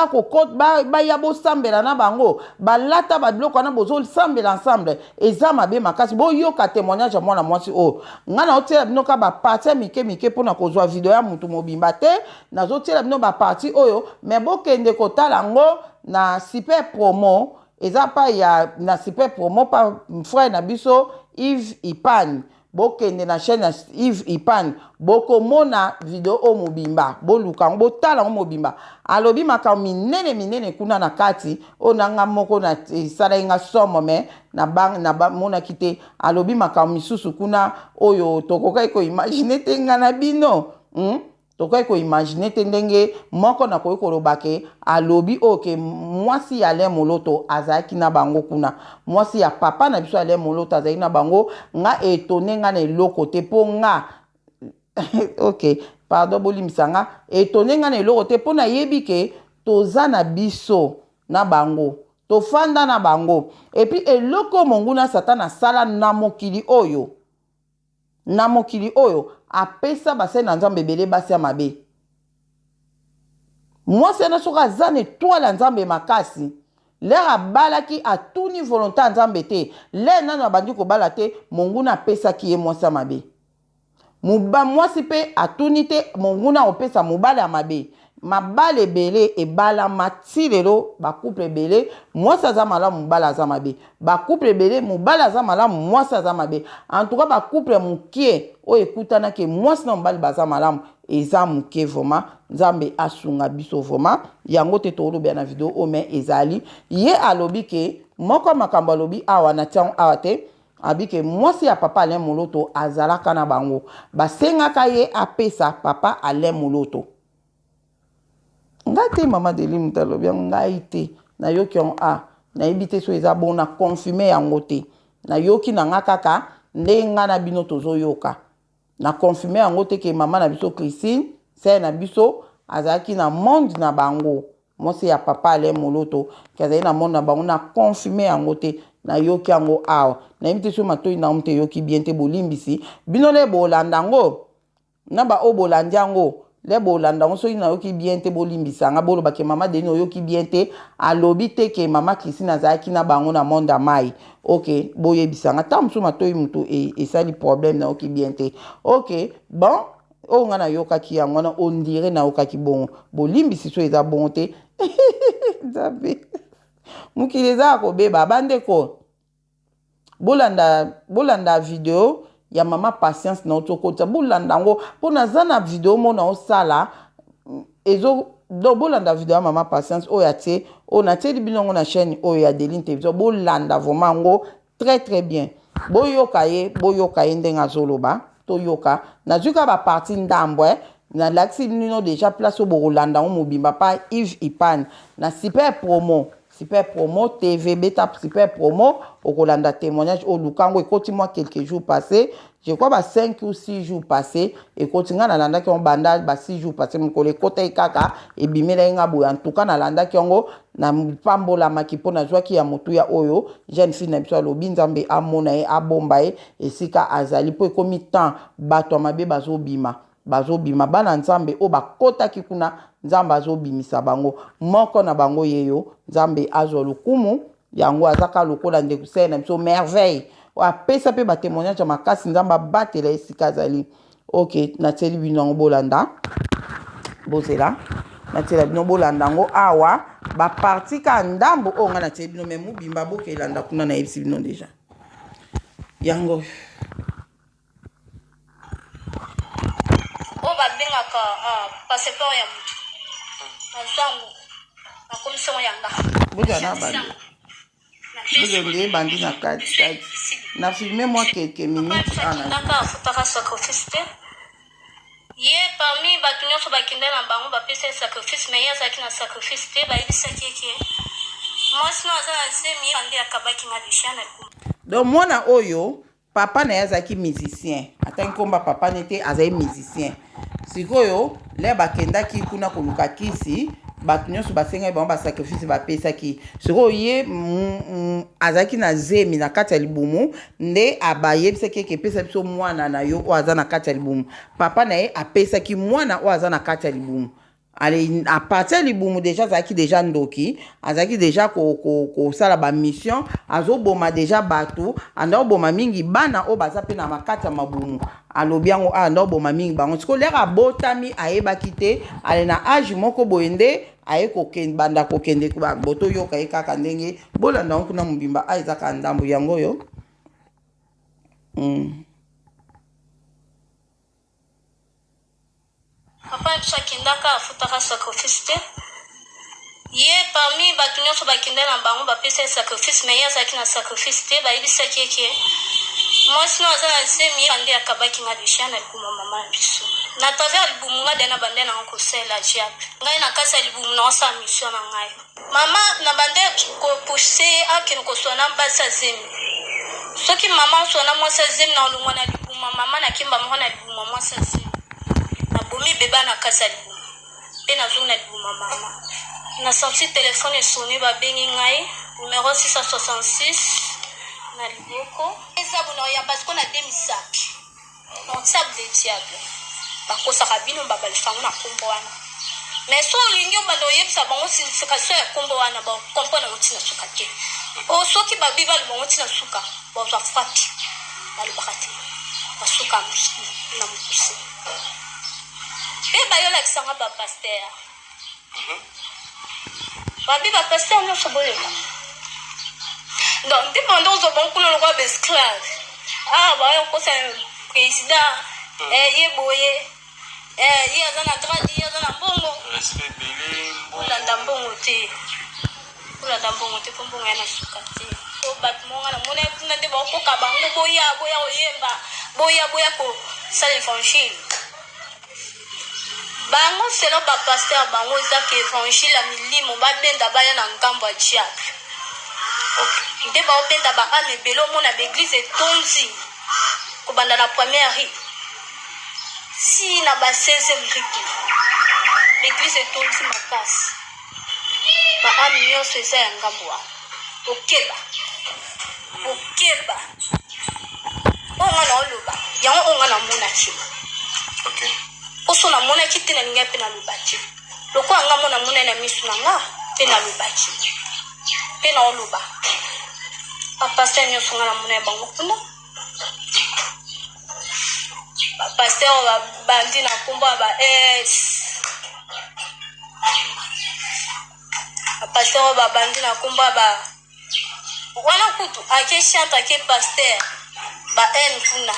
baya bosambela na bango, balata babiloko wana, bozosambela ensemble, eza mabe makasi. Boyoka témoignage ya mwana mwasi oyo. Ngai naotiela bino ka baparties ya mike mike mpona kozwa video ya mutu mobimba te. Nazotiela bino baparties oyo, me bokende kotala yango na Super Promo. Eza pa ya na Super Promo pa frère na biso Yves Ipane. Bokende na chaîne ya Yves Ipane, bokomona video oyo mobimba. Boluka yango, botala yango mobimba. Alobi makambo minene minene kuna na kati oyo na nga moko na esalaki nga somo, me namonaki te. Alobi makambo misusu kuna oyo tokokaki koimaginer te, nga na bino, Tokokaki koimaginer te ndenge moko nakoki koloba ke alobi oyo ke mwasi ya Alain Moloto azalaki na bango kuna. Mwasi ya papa na biso Alain Moloto azalaki na bango. Nga étonne nga na eloko te mpo nga, ok, pardon, bolimbisa nga, étonne nga na eloko te mpo nayebi ke toza na biso na bango, tofanda na bango. Et puis eloko monguna Satan asala na mokili oyo, na mokili oyo, apesa basali na Nzambe ebele basi ya mabe. Mwasi wana soki aza na étoile ya Nzambe makasi, lere abalaki atuni volonté ya Nzambe te. Lere nano abandi kobala te, monguna apesaki ye mwasi ya mabe. Mwasi mpe atuni te, monguna akopesa mobali ya mabe. Mabala ebele ebalama ti lelo, bacouple ebele, mwasi aza malamu, mobali aza mabe. Bacouple ebele, mobali aza malamu, mwasi aza mabe. En tout cas bacouple mokie oyo ekutanaki mwasi na mobali baza malamu eza moke vraiment. Nzambe asunga biso vraiment. Yango te tolobela na video oyo, me ezali ye alobi ke moko makambo alobi awa na tiango awa te. Abi ke mwasi ya papa Alain Moloto azalaka na bango, basengaka ye apesa papa Alain Moloto. Nga te, mama Deli moto alobi yango, ngai te. Nayoki yango, a nayebi te so eza bon, na confirme yango te. Nayoki na nga kaka ndenge nga na bino tozoyoka. Na confirme yango te ke mama na biso Christine, sœur na biso, azalaki na monde na bango, mwasi ya papa Alain Moloto, ke azali na monde na bango. Na confirme yango te, nayoki yango awa. Nayebi te so matoi na yango te eyoki bien te. Bolimbisi bino le bolanda yango na baoyo bolandi yango, le bolanda yango. Soki nayoki bien te, bolimbisa nga, boloba ke mama Deni oyoki bien te, alobi te ke mama Christine azalaki na bango na monde ya mai. Ok, boyebisa nga ntango mosusu matoi motu esali problème, nayoki bien te. Ok, bon, oyo nga nayokaki yango wana, on dirait nayokaki bongo. Bolimbisi so eza bongo te. Nzambe, mokili eza ya kobeba. Bandeko, bolanda, bolanda video ya mama Patience na oti okotisa. Bolanda yango mpo naza na video mo na osala ezo. Donc bolanda video ya mama Patience oyo atie, oyo natieli bino yango na chaîne oyo ya Deline Télévision. Bolanda vraiment yango très très bien. Boyoka ye, boyoka ye ndenge azoloba. Toyoka, nazwi kaka baparties ndambo, eh. Nalakisi bino déjà place oyo bokolanda yango mobimba pa Yves Ipan na Super Promo, Super Promo TV. Beta Super Promo, okolanda témoignage oyo. Luka yango, ekoti mwa quelques jours passé, je crois ba 5 ou 6 jours passé ekoti. Ngai nalandaki yango banda ba 6 jours passé, mokolo ekotaki kaka, ebimelaki nga boye. En tout cas nalandaki yango, napambolamaki mpo nazwaki ya motuya oyo jeune fille na biso alobi. Nzambe amona ye, abomba ye esika azali, mpo ekomi temps bato ya mabe bazobima, bazobima. Bana Nzambe oyo bakotaki kuna, Nzambe azobimisa bango moko na bango. Yeyo, Nzambe azwa lokumu. Yango azaka lokola ndeko sere na biso Merveille. Oyo apesa mpe ba témoignage ya makasi, Nzambe abatela esika azali. Ok, natieli bino yango bolanda. Bozela, natiela bino bolanda yango awa. Ba partie ka ndambo oyo nga natieli bino, mais mobimba bokelanda kuna, nayebisi bino déjà. Yango oyo babengaka passeport ya motu, nazwa yango, nakomisi yango yanga. Bozala na bandi, bozonde ebandi na kati kati. Na filme mwa quelques minutes ana. Akendaka, afutaka sacrifice te. Ye, parmi bato nyonso bakenda na bango, bapesa ye sacrifice, mais ye azalaki na sacrifice te. Bayebisaki eke mwasi no aza na zemi, nde akabaki nga déjà na libumu. Donc mwana oyo, papa na ye azalaki musicien, atangi nkomba papa ne te, azali musicien. Sikoyo le bakendaki kuna koluka kisi, bato nyonso basengaki bango basacrifice, bapesaki. Sikoyo ye azalaki na zemi na kati ya libumu, nde bayebisaki eke epesa biso mwana na yo oyo aza na kati ya libumu. Papa na ye apesaki mwana oyo aza na kati ya libumu. Ale, à partir ya libumu déjà azalaki déjà ndoki, azalaki déjà kosala bamission, azoboma déjà bato, anda oboma mingi bana oyo baza mpe na makati ya mabumu. Alobi yango, anda oboma mingi bango. Sikoyo lere abotami, ayebaki te. Ale, na age moko boye nde aye kokende, banda kokende botoyoka ye kaka ndenge bolanda yango kuna mobimba. A eza kaka ndambo yango oyo. Papa na biso akendaka, afutaka sacrifice te. Ye, parmi bato nyonso bakenda na bango, bapesa ye sacrifice, mais ye azalaki na sacrifice te. Bayebisaki eke mwasi no aza na zemi, nde akabaki nga déjà na libumu ya mama na biso. Na travers libumu nga de na bande nango kosalela diable. Ngai na kati ya libumu naosala mission na ngai. Mama na bande kopousse ye akende koswana na basi ya zemi. Soki mama oswana mwasi ya zemi, na olongwa na libumu ya mama, nakemba moko na libumu ya mwasi ya zemi, nabomi beba na kati ya libumu mpe nazongi na libumu ya mama. Na senti telefone esoni, babengi ngai numero 666 na liboko. Eza bona oyamba siko na de misapi nonsable de diable. Bakosaka bino, babalisa yango na nkombo wana, mais so olingi obanda oyebisa bango signification ya nkombo wana, bacomprendre yango ntina suka te. O soki babi baloba yango ntina suka, bazwa frappe. Balobaka te, basuka na mokuse. Mpe bayolakisanga bapaster, babi bapaster nyonso boleka. Donc nde bando ozwa bango kuna lokola baesclave. Ah, baya kokosa président, ye boye, ye aza na grade, ye aza na mbongo. Respect ebele. Kolanda mbongo te, kolanda mbongo te, mpo mbongo ya na suka te. Po bato monga namona kuna nde bakokoka bango, boya, boya koyemba, boya, boya kosala évangile. Bango, selon bapaster bango, ezaka évangile ya milimo, babenda baya na ngambo ya diable. Nde baobenda baâme ebele. Omona baeglise etondi kobanda na première rue si na ba 16e rue. L'église etondi makasi, baâme nyonso eza ya ngambo wana. Okeba, okeba. Oyo nga na oloba yango, oyo nga namonaki, poso namonaki te, nalingai mpe nalobaki lokola nga mo namona na misu na nga mpe nalobaki mpe naoloba. Bapaster nyonso nga namona ya bango kuna, bapaster oyo babandi na nkombo ya ba s, bapaster oyo babandi na nkombo ya ba wana kutu ake chante, ake paster ba m kuna,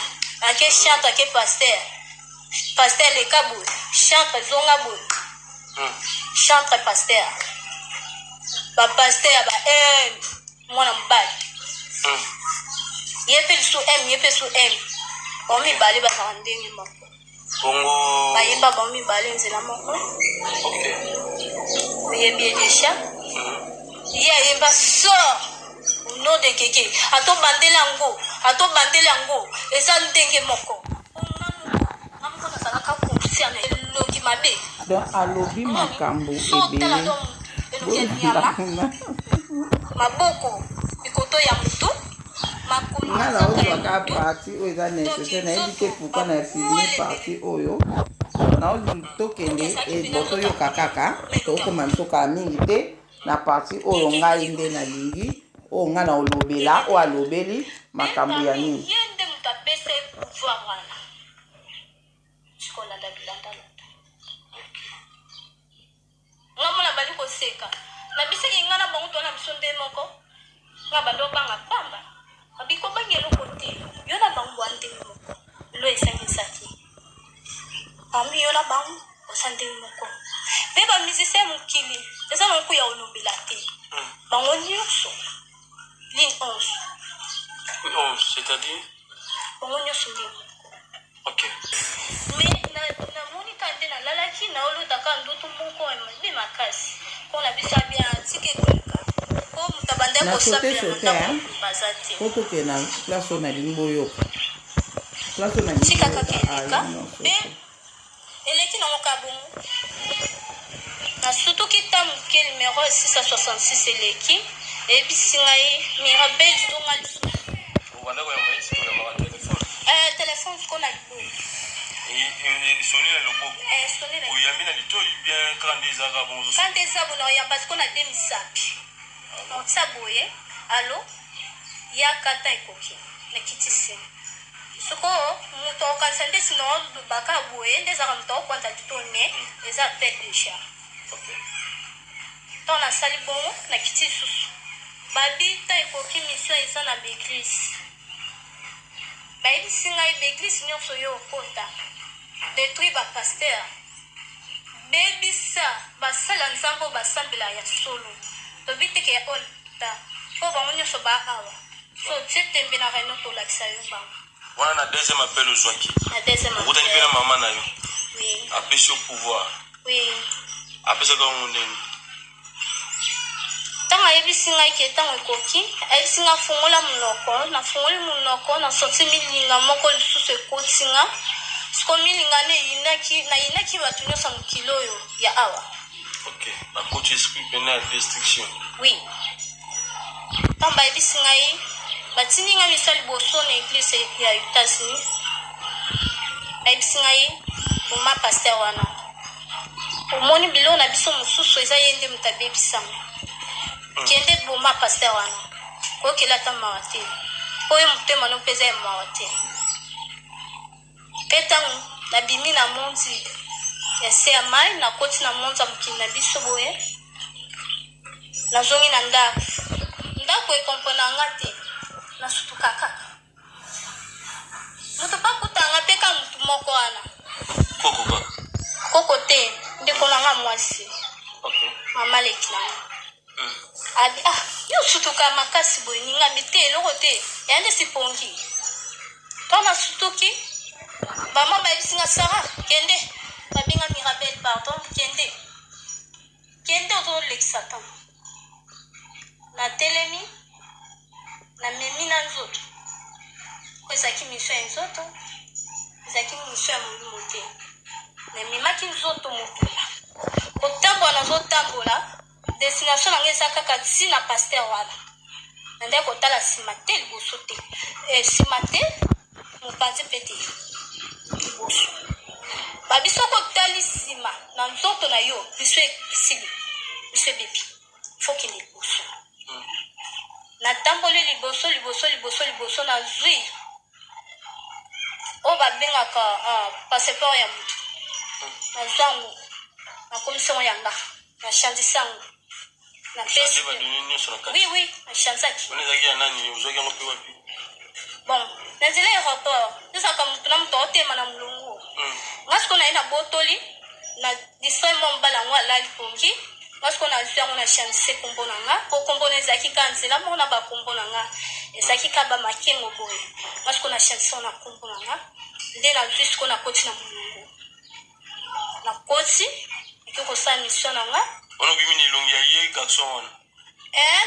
ake chante, ake paster, paster leka boye, chantre zonga boye, chantre paster, bapaster ya ba m. Mwana mobali ye mpe lisu m, ye mpe su m, bango mibale bazala ndenge moko. Bongo. Bayemba bango mibale nzela moko. Oyebi ye déjà, ye ayemba sort au nom de Keke, atobandeli yango, atobandeli yango, eza ndenge moko. Nga moko nazalaka conscient na elongi mabe. Donc alobi makambo So otala ebele. donc elongi ya nyama, maboko mikoto ya motu, makolo Nga manzaka ya naozwaka motu. partie oyo eza nécessaire. Nayebi te pourquoi na filme partie oyo. Tokende bo toyoka kaka, tokokoma biso kaka mingi te na partie oyo. Ngai nde nalingi. Oyo ngai na olobela, oyo alobeli makambo ya nini. Ye nde moto apesa ye pouvoir wana. Sikolanda bilanda landa. Nga mona bali koseka. Na bisaki nga na bango toa na biso nde moko. Nga bando obanga pamba. Babi kobanga eloko te. Yo na bango boa ndenge moko. Lo esangisaki. Parmi yo na bango oza ndenge moko. Pe ba musiciens ya mokili eza na nku ya olobela te. Bango nyonso ligne 11. 11, c'est-à-dire? Bango nyonso ndenge moko. Ok. Mais namoni kaka nde nalalaki naolota kaka ndoto moko ya mabe makasi mpo na biso ya bien tika ekoleka mpo moto abandaki Na saute kosambela na saute ndako hein. baza te. Po tokende na place oyo nalingi boyoka. Place oyo nalingi Tika kaka boyoka. Ah, eleka non, mpe saute. eleki nango kaka bongo. Nasutuki ta moke numero 666 eleki eyebisi ngai Mirabel zonga lisusu. Obanda koyamba ye sikoyo oyambaka telefone? Eh, telefone sikoyo na liboko. Esoni na loboko? Eh, esoni na Oyambi na litoi bien kaka nde eza kaka bongo? Kaka nde eza boye, nakoyamba sikoyo na de misapi. Nakotia boye, allo, yaka temps ekoki. Nakitisi. Sikoyo moto akokanisa nde si naoloba kaka boye nde ezalaka moto akokwanta litoi mais eza appel dejà. Ntango nasali bongo nakiti lisusu. Babi temps ekoki mission eza na ba eglise. Bayebisi ngai ba eglise nyonso yo okota detruire ba pasteur bebisa basali ya Nzambe oyo basambela ya solo. Tobi te ke ya oyo lokuta po bango nyonso ba awa. So otie tembe na reunion tolakisa yo bango. Wana na deuxième appel ozwaki? Na deuxième appel. Okutani mpe na mama na yo? Oui. Apesi yo pouvoir? Oui. Apesaka yango ndenge? Ntango ayebisi ngai ke ntango ekoki, ayebisi ngai fungola monoko, nafungoli monoko, na sorti milinga moko lisusu ekoti nga. Sikoyo milinga wana eyindaki, nayinaki bato nyonso ya mokili oyo ya awa. Ok, bakoti esprit pene ya destruction. Oui. Ntango bayebisi ngai, batindi ngai miso ya liboso na eglise ya Etats-Unis. Bayebisi ngai boma pasteur wana. Omoni biloko na biso mosusu eza ye nde moto abebisama. Kende boma pasteur wana. Koyokela ata mawa te. Po ye motema no mpe eza ya mawa te. Mpe ntango nabimi na mondi ya se ya mai, nakoti na mondi ya mokili na biso boye, nazongi na ndako. Ndako ekomprena nga te. Nasutuka kaka. Moto mpe akuta nga mpe kaka motu moko wana. Koko kaka? Koko te, ndeko na nga mwasi. Ok. Mama leki na nga. Abi ah, yo osutuka makasi boye, ninga bi te eloko te, ya nde sipongi. Ntango nasutuki, mama bayebisi nga Sarah, kende. Babenga Mirabel, pardon, kende. Kende ozolekisa ntango. Natelemi, namemi na nzoto. Po ezalaki mission ya nzoto, ezalaki mission ya molimo te. Namemaki nzoto mobimba. Kotambola nazotambola, destination na ngai eza kaka ti na pasteur wana. Nandaki kotala nsima te, liboso te. Nsima te, mopanzi mpe te, liboso. Babi soki otali nsima na nzoto na yo, biso esili, biso ebebi. Faut kende liboso. Natamboli liboso, liboso, liboso, liboso, nazwi oyo babengaka passeport ya motu. Nazwi yango, nakomisi yango ya nga, nachangisi yango. Napesi. Oui, oui, nachanzaki. Wana ezalaki ya nani? Ozwaki yango mpe wapi? Bon, na nzela ya aéroport, ezalaka motu na moto aotema na molongo. Nga sikoyo naye na botoli, na distrait mwa mobali yango alali pongi. Nga sikoyo nazwi yango na changise kombo na nga, po kombo na ezalaki kaka nzela moko na bakombo na nga. Ezalaki kaka bamakengo boye. Nga sikoyo na changise yango na kombo na nga. Nde nazwi sikoyo nakoti na molongo. Nakoti, nake kosala mission na nga. Wana obimi na elongi ya ye garçon wana?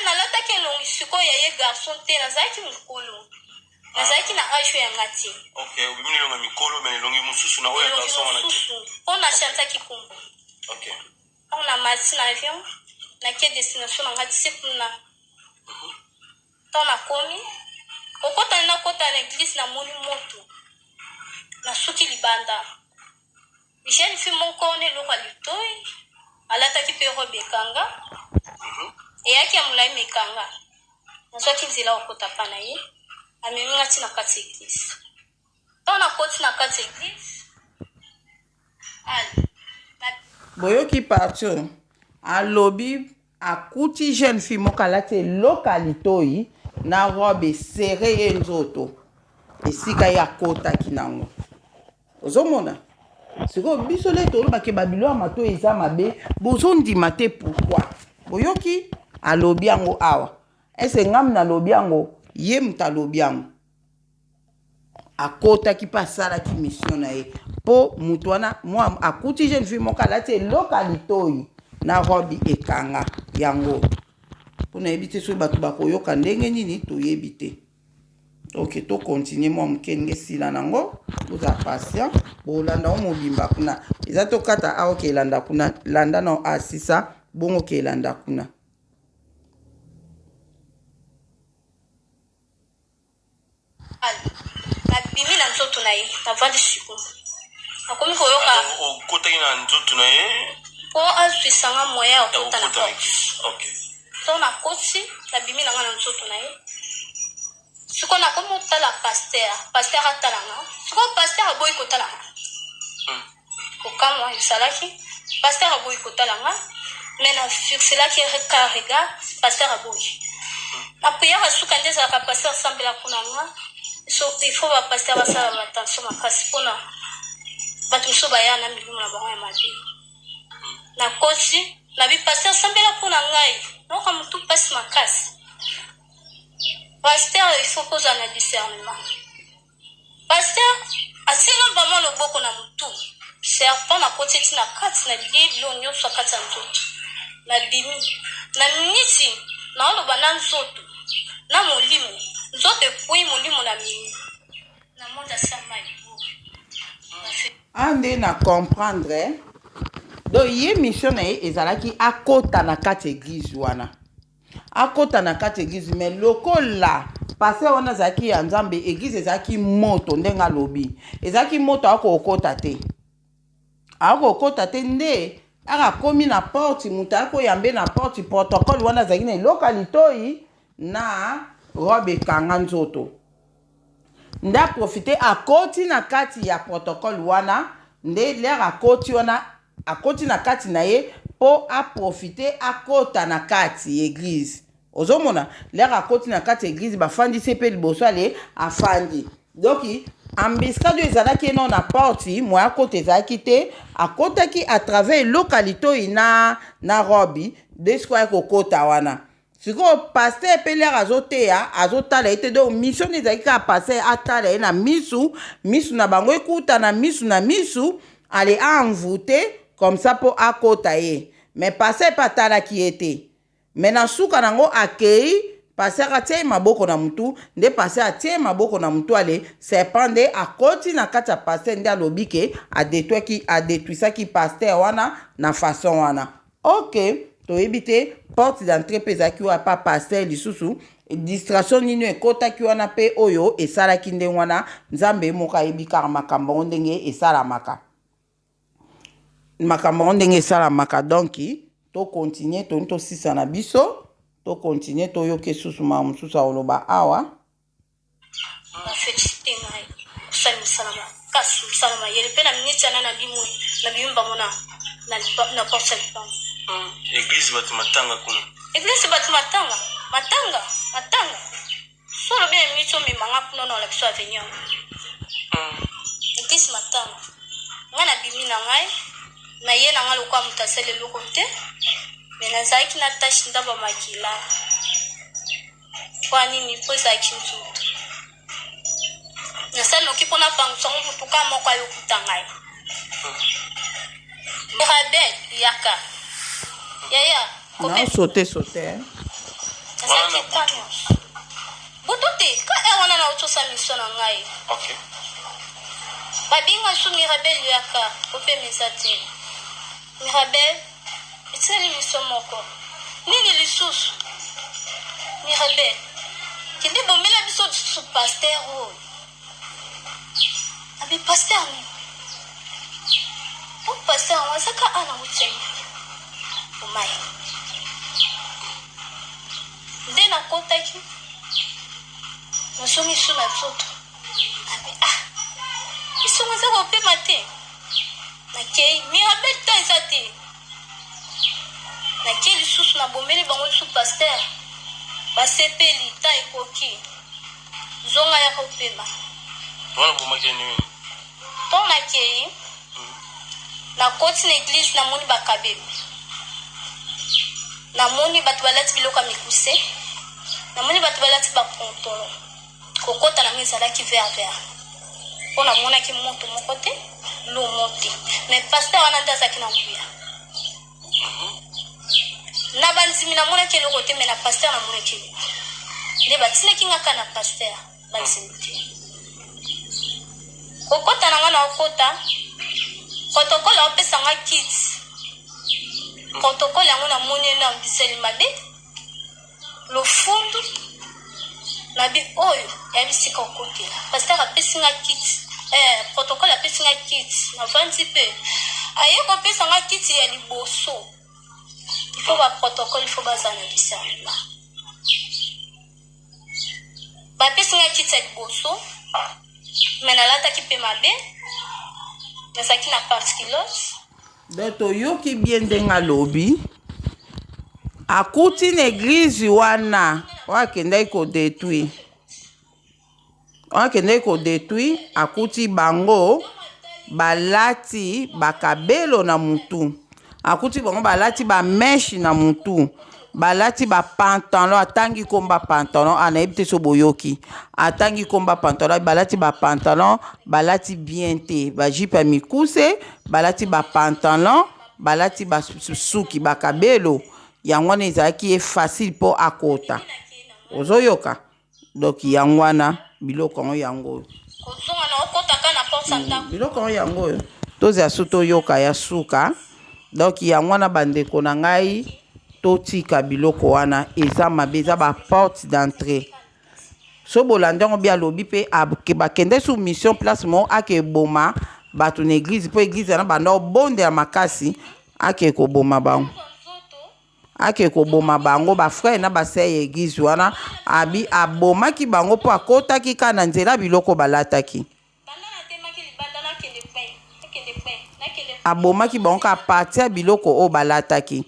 Nalataki elongi sikoyo ya ye garçon te, nazalaki mokolo. Nazalaki na age ya nga te. Ok, obimi na elongi ya mikolo mais elongi mosusu na oyo ya garçon wana te. Mosusu, mpo nachanzaki kombo. Ok. Ntango namati na avion, nakie destination na nga ti kuna. Ntango nakomi, kokota nakota na église, namoni moto. Nasuki libanda. Jeune fille moko na eloko ya litoi, alataki mpe robe ekanga. Eyaki ya molai mekanga. Nazwaki nzela ya kokota pa na ye, amemi nga ti na kati ya eglise. Ntango nakoti na kati ya eglise, ale na Boyoki parti oyo alobi akuti jeune fille moko alati eloko ya litoi na robe esere ye nzoto esika ye akotaki nango. Ozomona sikoyo biso nde tolobake babilo ya matoi eza mabe, bozondima te pourquoi? Boyoki alobi yango awa, ese ngam nalobi yango, ye moto alobi yango. Akotaki mpe asalaki mission na ye mpo moto wana mwa akuti jeune fille moko alati eloko ya litoi na robe ekanga yango. Mpo nayebi te soki bato bakoyoka ndenge nini, toyebi te. Ok, to continuer mwa moke ndenge esila nango, bozala patient, bolanda ngo mobimba kuna. Eza tokata awa oke elanda kuna, landa na asisa bongo oke elanda kuna. Nabimi na nzoto na ye, navandi sikoyo, nakomi koyoka. Okotaki na nzoto na ye mpo azwisa nga moyen ya kokota na kokota na porte. église. Ok. To nakoti, nabimi na nga na nzoto na ye. Sikoyo nakomi kotala pasteur, pasteur atala nga. Sikoyo pasteur aboyi kotala nga. Kokamwa ezalaki, pasteur aboyi kotala nga, mais na fixelaki ka regard, pasteur aboyi. Na prière suka nde ezalaka pasteur asambela mpona nga. So il faut ba pasteur basala ba attention makasi mpona bato mosusu baya na milimo na bango ya mabe. Nakoti, nabi pasteur asambela mpona ngai, nayoka motu mpasi makasi. Pasteur il faut kozala na discernement. Pasteur atie nga vraiment loboko na mutu, serpent nakoti ti na kati, na lie biloko nyonso ya kati ya nzoto, nabimi na miniti naoloba na nzoto na molimo, nzoto ekwei, molimo na mimi na monde asia mai. Ah nde na comprendre. Donc ye mission na ye ezalaki akota na kati église wana. Akota na kati église, mais lokola pasteur wana azalaki ya Nzambe, église ezalaki moto ndenge alobi. Ezalaki moto, akokota te. Akokota te nde akakomi na porte, moto akoyambe na porte, protocole wana azalaki na eloko ya litoi na robe ekanga nzoto. Nde aprofite akoti na kati ya protocole wana, nde lere akoti wana, akoti na kati na ye mpo aprofite akota na kati ya église. Ozomona lere akoti na kati ya église, bafandisi ye mpe liboso, ale afandi. Donc embuscade oyo ezalaki ye nao na porte, moya akota ezalaki te, akotaki à travers eloko ya litoi na robe nde sikoyo ayaki kokota wana. Sikoyo pasteur mpe lere azoteya azotala ye te, donc mission nde ezalaki kaka pasteur atala ye na misu, misu na bango ekutana misu na misu, ale aenvoûte comme ça mpo akota ye. Mais pasteur mpe atalaki ye te. Mais na suka nango akei, pasteur atie ye maboko na mutu, nde pasteur atie ye maboko na mutu, ale serpent nde akoti na kati ya pasteur, nde alobi ke adetruisaki pasteur wana na façon wana. Ok, toyebi te porte d'entrée mpe ezalaki oyo pa pasteur, lisusu distraction nini ekotaki wana mpe oyo esalaki ndenge wana. Nzambe moko ayebi kaka makambo yango ndenge esalamaka, makambo yango ndenge esalamaka. Donc tokontinue, toni tosisa na biso, tokontinue, toyoka esusu makambo mosusu akoloba awa. Bafélicité ngai, kosala mosala makasi, mosala mayele mpe na miniti wana nabimwe, nabimi bango na porte ya lipango. Église bato matanga kuna. Église bato matanga, matanga, matanga. So olobi na miniti omemanga kuna na olakisa avenir yango. Église matanga, ngai nabimi na ngai na ye na ngai lokola moto asali eloko te, me nazalaki na tashe ndambo ya makila. Mpo nini? Mpo ezalaki nzoto. Nasali noki mpo napangusa yango, motuka moko ayokuta ngai. Mirabel yaka yaya. Na saute saute. Nazalaki ka nyonso butu te, ka heure wana nauti osala mission na ngai. Babinga su Mirabel yaka, kopema eza te. Mirabel etikali mission moko nini lisusu? Mirabel kende bomela biso lisusu pasteur oyo. Abi pasteur nini? Po pasteur yango azaka ana utiami omai nde nakotaki. Nazongi su na nzoto. Nabi ah, esongo eza kopema te. Nakei Mirabel ta eza te. Nakei lisusu nabombeli bango lisusu pasteur. Basepeli ta ekoki. Zonga yaka opema. Wana bomaki nini? Ntango nakei nakoti na eglise namoni bakabelo namoni bato balati biloko ya mikuse namoni bato balati bapontolo kokota na ngai ezalaki vert vert mpo namonaki moto moko te lomo te mais paster wana nde azalaki na nguya na bandimi namonaki eloko te mais na paster namonaki eloko nde batindaki nga kaka na paster bandimi te kokota na nga na okota protocole aopesa nga kiti protocole yango namoni na bizali mabe Lofundu na bi oyo ya bisika okotela. Pasteur apesi nga kiti. Eh, protocole apesi nga kiti. Navandi pe. Aye kopesa nga kiti ya liboso. Il faut ba protocole, il faut bazala na discernement. Bapesi nga kiti ya liboso. Mais nalataki pe mabe. Nazalaki na panticulotte. Donc toyoki bien ndenge alobi akuti na eglise wana oyo akendaki kodetruire oyo akendaki kodetruire akuti bango balati bakabelo na mutu akuti bango balati bameshe na mutu balati ba pantalon atangi komba pantalon ah nayebi te so boyoki atangi komba pantalon balati ba pantalon balati bien te ba jupe ya mikuse balati ba pantalon balati ba suki bakabelo yango wana ezalaki ye facile mpo akota ozoyoka donc yango wana biloko yango yango oyo biloko yango yango oyo tozela su toyoka ya suka donc yango wana bandeko na ngai totika biloko wana eza mabe eza ba porte d'entrée so bolandi yango bi alobi mpe bakende su mission place moko ake eboma bato na eglize mpo eglize wana banda obondela makasi ake koboma bango ake koboma bango ba frère na ba sœur ya eglise wana abi abomaki bango mpo akotaki kaka na nzela biloko balataki abomaki bango kaka parti ya biloko oyo balataki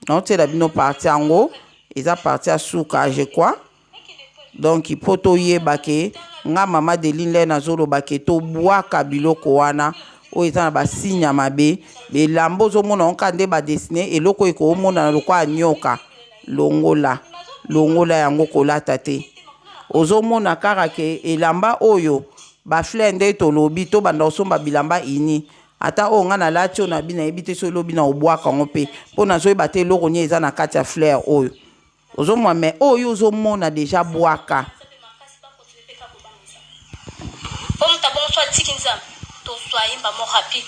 naotiela bino parti yango eza parti ya suka je crois Donc po toyeba ke nga mama Adeline lè nazoloba ke tobwaka biloko wana oyo eza na ba signe ya mabe elamba ozomona yango kaka nde ba dessine eloko oyo ekomonana lokola nyoka longola longola yango kolata te ozomona kaka ke elamba oyo ba fleur nde tolobi tobanda kosomba bilamba uni ata oyo nga nalati oyo nabi nayebi te soki lobi na obwaka yango mpe mpo nazoyeba te eloko nini eza na kati ya fleur oyo Ozomona mais oyo ozomona dejà bwaka. Po moto abongo so atiki nzambe tozwa ye mbamo rapide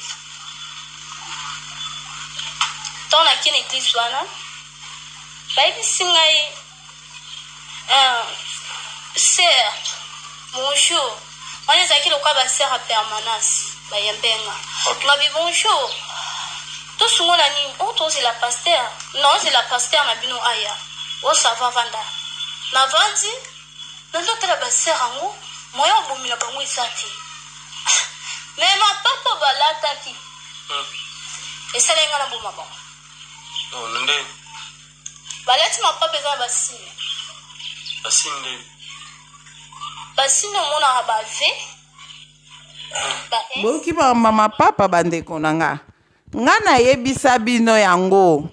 ntango nake na eglise wana bayebisi ngai euh, sœur bonjour wana ezalaki lokola basœur ya permanence bayambenga ngabi bonjour tosungola nini o oh, tozela pasteur naozela pasteur na bino aya o oh, sava vanda navandi nazotala basœur yango moyen obomela bango eza te me mapapa balataki esalaki ngai naboma bango oh, nde Balati mapapa eza na basine. Basine nde? Basine omonaka ba V. Ba S. Boyoki ba mapapa bandeko na nga. Nga nayebisa bino yango.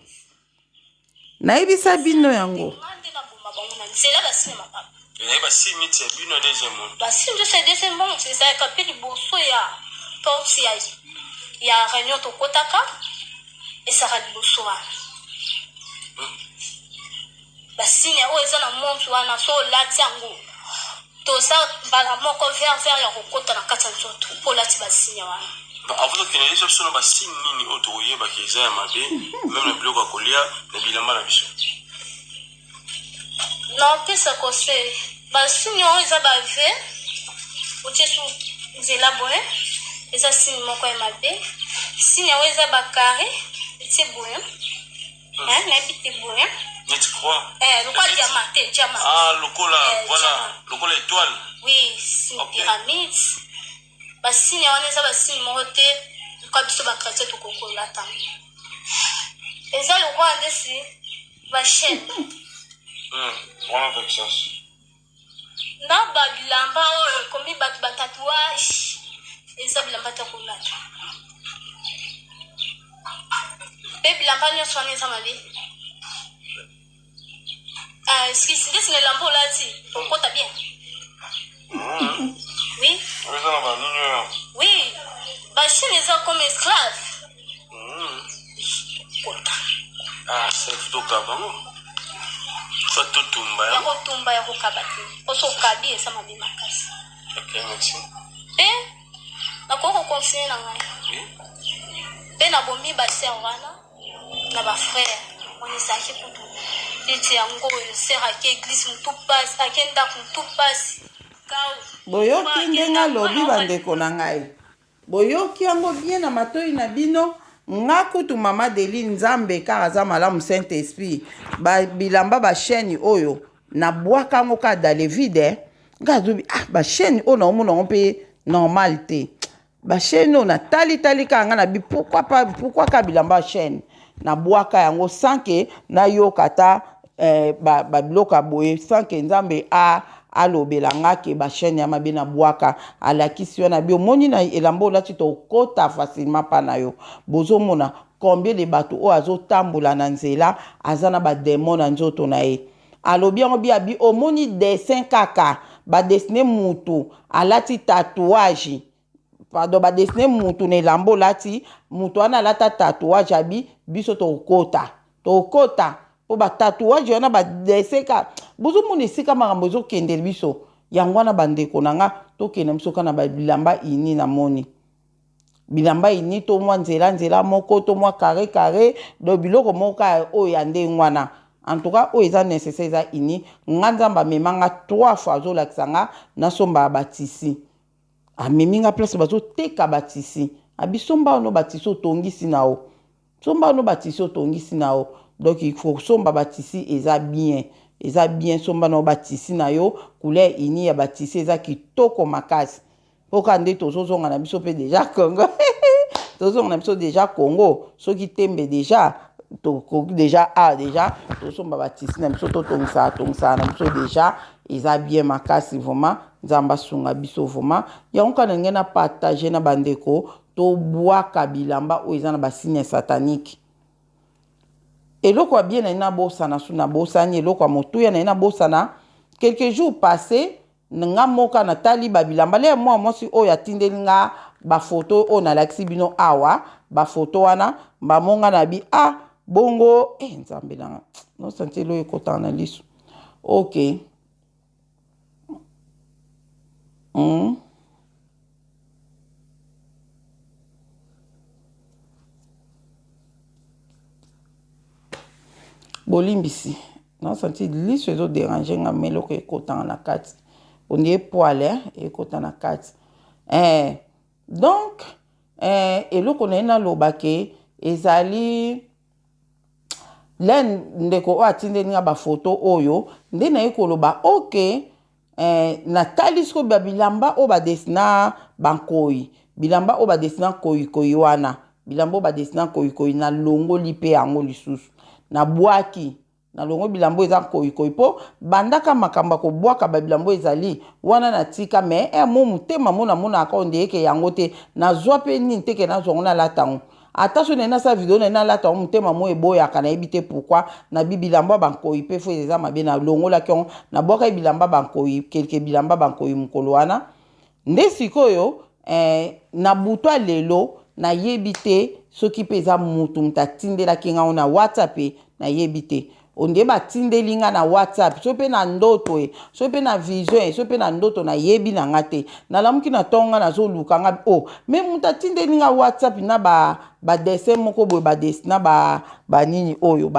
Nayebisa bino yango. Nga nde naboma bango na nzela basine mapapa. Ezali basine neti ya bino ya deuxième monde. Basine nyonso ya deuxième monde ezalaka mpe liboso ya porte ya ya réunion tokotaka. Ezalaka liboso wana basigne oyo eza na montre wana so olati yango toza mbala moko vert vert ya kokota na kati ya nzoto mpo olati basigne wana. Avant tokende biso biso na basigne nini oyo tokoyebaka eza ya mabe meme na biloko ya kolia na bilamba na biso? Naopesa conseil basigne oyo eza ba v otie su nzela boye eza signe moko ya mabe signe oyo eza ba carré etie boye nayebi te boye neti croix eh, lokola diamant te diamant ah lokola eh, voilà lokola étoile. Oui, signe okay. Pyramide. Ba signe wana eza ba signe moko te lokola biso ba chrétien tokoki kolata. Eza lokola ndesi ba chaîne. Wana Texas. Na ba bilamba oyo ekomi bato ba tatouage eza bilamba te kolata. Mpe bilamba nyonso wana eza mabe. Ah, excuse, ndesi na elamba olati okota bien. Oui. Eza na banini oyo. Oui. Ba chaîne eza comme esclave. Kota. Ah, ça il faut tokaba yango. Soit totumba Ya yango. kotumba ya kokaba te. Po soki okabi eza mabe makasi. Ok, merci. Mpe nakoki kocontinue na ngai. Oui. Mpe nabomi ba sœur wana na ba frère wana ezalaki kutu neti yango oyo sœur ake église mutu pasi ake ndako mutu pasi. Boyoki ndenge alobi bandeko na ngai? Boyoki yango bien na matoyi na bino? Nga kutu mama Deli nzambe kaka aza malamu saint esprit ba bilamba ba chaine oyo na bwaka yango kaka dans le vide eh. Nga azobi ah ba chaine oyo naomona yango mpe normal te ba chaine oyo natali tali kaka nga na bi pourquoi pas pourquoi kaka bilamba ya chaine nabwaka yango sans que nayoka ata eh, ba, ba biloko ya boye sans que nzambe a alobela nga ke ba chaine ya mabe na bwaka alakisi yo na bi omoni na elamba olati tokota facilement pa na yo bozomona combien de bato oyo azotambola na nzela aza na ba demon na nzoto na ye alobi yango bi abi omoni dessin kaka ba dessine mutu alati tatouage pardon ba dessine mutu na elamba olati mutu wana alata tatouage abi biso tokota tokota mpo ba tatouage wana ba dessin ka bozomona esika makambo ezokendele biso yango wana bandeko na nga tokende biso kaka na bilamba ini namoni bilamba ini to mwa nzela nzela moko to mwa carré carré donc biloko moko kaka oyo ya ndenge wana en tout cas oyo eza nécessaire eza ini nga nzambe amema nga trois fois azolakisa nga nasombaka batisi amemi nga place bazoteka batisi abi somba wana batisi otongisi na yo somba wana batisi otongisi na yo donc il faut somba batisi eza bien eza bien somba na yo batisi na yo couleur ini ya batisi eza kitoko makasi mpo kaka nde tozozonga na biso mpe deja Congo tozonga na biso deja Congo soki tembe deja tokoki deja a deja tosomba batisi na biso totongisaka tongisaka na biso deja eza bien makasi vraiment nzambe asunga biso vraiment yango kaka na ngai na partage na bandeko tobwaka bilamba oyo eza na basigne satanique eloko ya bien na ye nabosana su nabosani eloko ya motuya na ye nabosana quelques jours passé nga moka natali ba bilamba le mwa mwasi oyo atindeli nga ba photo oyo nalakisi bino awa ba photo wana mbamo nga na bi ah bongo eh nzambe nanga no sentir eloko ekotaka na liso ok mm. Bolimbisi na senti liso ezo derange nga mais eloko ekotaka na kati ondie poile ekota na kati eh, donc eh, eloko na ye naloba ke ezali le ndeko oyo atindeli nga bafoto oyo nde naye koloba oke Eh, natali sikoyo ba bilamba oyo badesina bankoi bilamba oyo badesina koikoi wana bilamba oyo badesina koikoi nalongoli mpe yango lisusu nabwaki nalongoli bilamba oyo eza koikoi mpo bandaka makambo ya kobwaka babilamba oyo ezali wana natika me eh, mo motema mo namonaka oyo ndeyeke yango te nazwa mpe nini teke nazwa yango nalata yango Ata soki naye nasala video naye nalata yango motema mo eboyaka nayebi te pourquoi na bi bilamba ba nkoyi pe fo eza mabe na longolaki yango na bwakaki bilamba ba nkoyi quelque bilamba ba nkoyi mokolo wana nde sikoyo eh, na butu ya lelo nayebi te soki pe eza mutu mutu atindelaki nga yango na whatsapp nayebi te onde batindeli nga na whatsapp soki mpe na ndoto e soki mpe na vision e soki mpe na ndoto nayebi na nga te nalamuki na ntongo nga nazoluka nga o oh, me moto atindeli nga whatsapp na ba badessin moko boye badesina banini ba oyo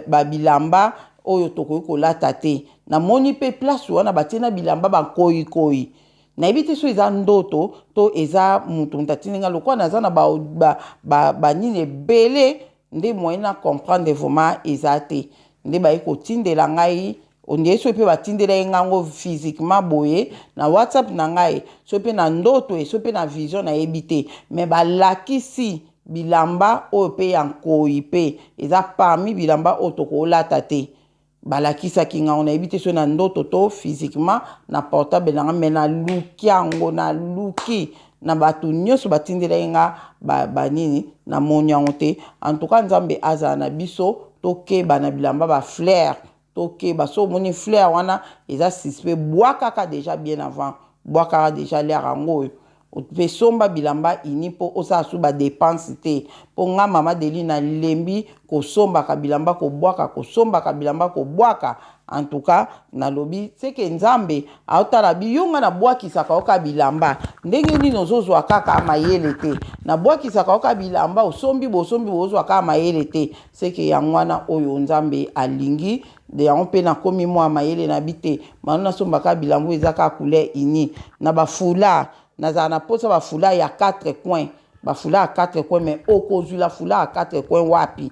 babilamba ba, ba, ba oyo tokoki kolata te namoni mpe place wana batie na bilamba bankoyikoyi nayebi te soki eza ndoto to eza moto moto atindi nga lokola naza na banini ba, ba, ba ebele nde moyen na comprendre vraiment eza te nde baye kotindela ngai Ondire soki mpe batindelaki ngai yango physiquement boye na WhatsApp na ngai, soki mpe na ndoto, soki mpe na vision, nayebi te. Mais balakisi bilamba oyo mpe ya nkoi mpe eza parmi bilamba oyo tokolata te. Balakisaki ngai yango, nayebi te soki na ndoto to physiquement na portable na ngai, mais naluki yango, naluki na bato nyonso batindelaki nga banini, namoni yango te. En tout cas, Nzambe azala na biso. Tokeba na bilamba bafleur, tokeba. So omoni fleur wana eza suspect, bwakaka déjà bien avant, bwakaka déjà l'heure yango oyo. Mpe somba bilamba ini mpo osala su badépenses te. Mpo nga Mama Deli nalembi kosombaka bilamba kobwaka, kosombaka bilamba kobwaka. En tout cas, nalobi seke Nzambe aotala bi yo nga nabwakisaka oka bilamba ndenge nini, ozozwa kaka mayele te. Nabwakisaka oka bilamba, osombi bosombi, bozwa kaka mayele te. Seke yango wana oyo Nzambe alingi yango. Mpe nakomi mwa mayele na bi te mano nasombaka bilamba eza kaka couleur ini. Na bafoulard, nazala na mposa bafoulard ya 4 coins, bafoulard ya 4 coins. Mais okozwila foulard ya 4 coins wapi?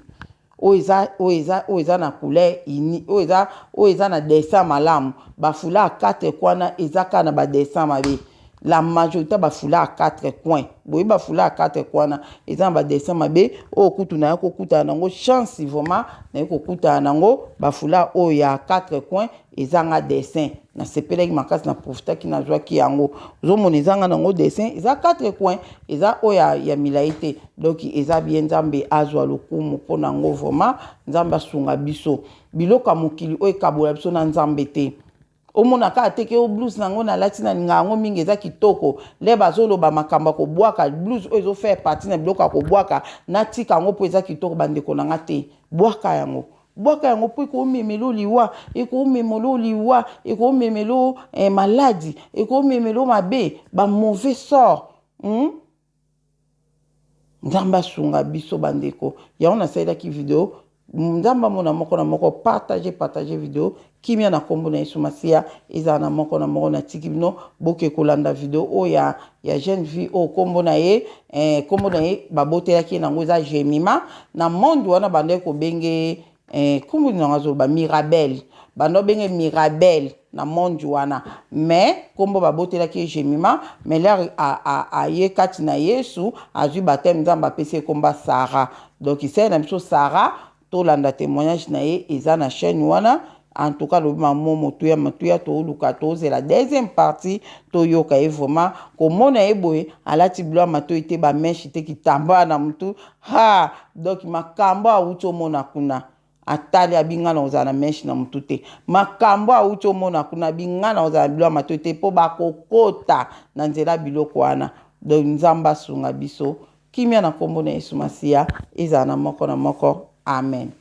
Oyo eza na couleur ini, oyo eza na dessin malamu. Bafoulard ya 4 coins wana eza kaka na badessin mabe. La majorité bafoulard ya 4 coins boye, bafoulard ya 4 coins wana eza na badessin mabe. Oyo kutu naye kokutana nango, chance vraiment naye kokutana nango, bafoulard oyo ya 4 coins ezanga dessin. Nasepelaki makasi, na profitaki, nazwaki yango. Ozomona ezanga nango dessin, eza 4 coins, eza oyo ya milai te. Donc eza bien, Nzambe azwa lokumu mpo nango. Vraiment, Nzambe asunga biso. Biloko ya mokili oyo ekabola biso na Nzambe te. Omona kaka te ke o blouse nango nalati, nalinga yango mingi, eza kitoko. Le bazoloba makambo ya kobwaka, blouse oyo ezofaire partie na biloko ya kobwaka, natika yango mpo eza kitoko. Bandeko na nga, te, bwaka yango, bwaka yango, mpo ekomemela liwa, ekomemela liwa, ekomemela maladie, ekomemela mabe, bamauvais sort? Nzambe asunga biso, bandeko. Yango nasalelaki video. Nzambe amona moko na moko. Partage, partage video. Kimia na nkombo na Yesu Masiya ezala na moko na moko. Natiki bino, boke kolanda video oyo ya jeune fille oyo nkombo na ye nkombo na ye babotelaki ye nango eza Jemima. Na monde wana bandaki kobenge nkombo nini yango? Azoloba Mirabel, banda obenge Mirabel na monde wana, mais nkombo babotelaki ye Jemima. Mais l'heure aye kati na Yesu, azwi baptême, Nzambe apesi ye nkombo Sara. Donc isali na biso Sara. Tolanda témoignage na ye, eza na chaîne wana. En tout cas, alobi mamo motuya motuya. Toluka, tozela deuxième partie, toyoka ye. Vraiment, komona ye boye, alati bilo ya matoi te, bamèches te, kitambala na motu. Ha, donc makambo awuti omona kuna, atali abi nga na kozala na mèche na motu te. Makambo awuti omona kuna, abi nga na kozala na bilo ya matoi te, mpo bakokota na nzela biloko wana. Donc Nzambe asunga biso. Kimia na nkombo na Yesu Masiya ezala na moko na moko. Amen.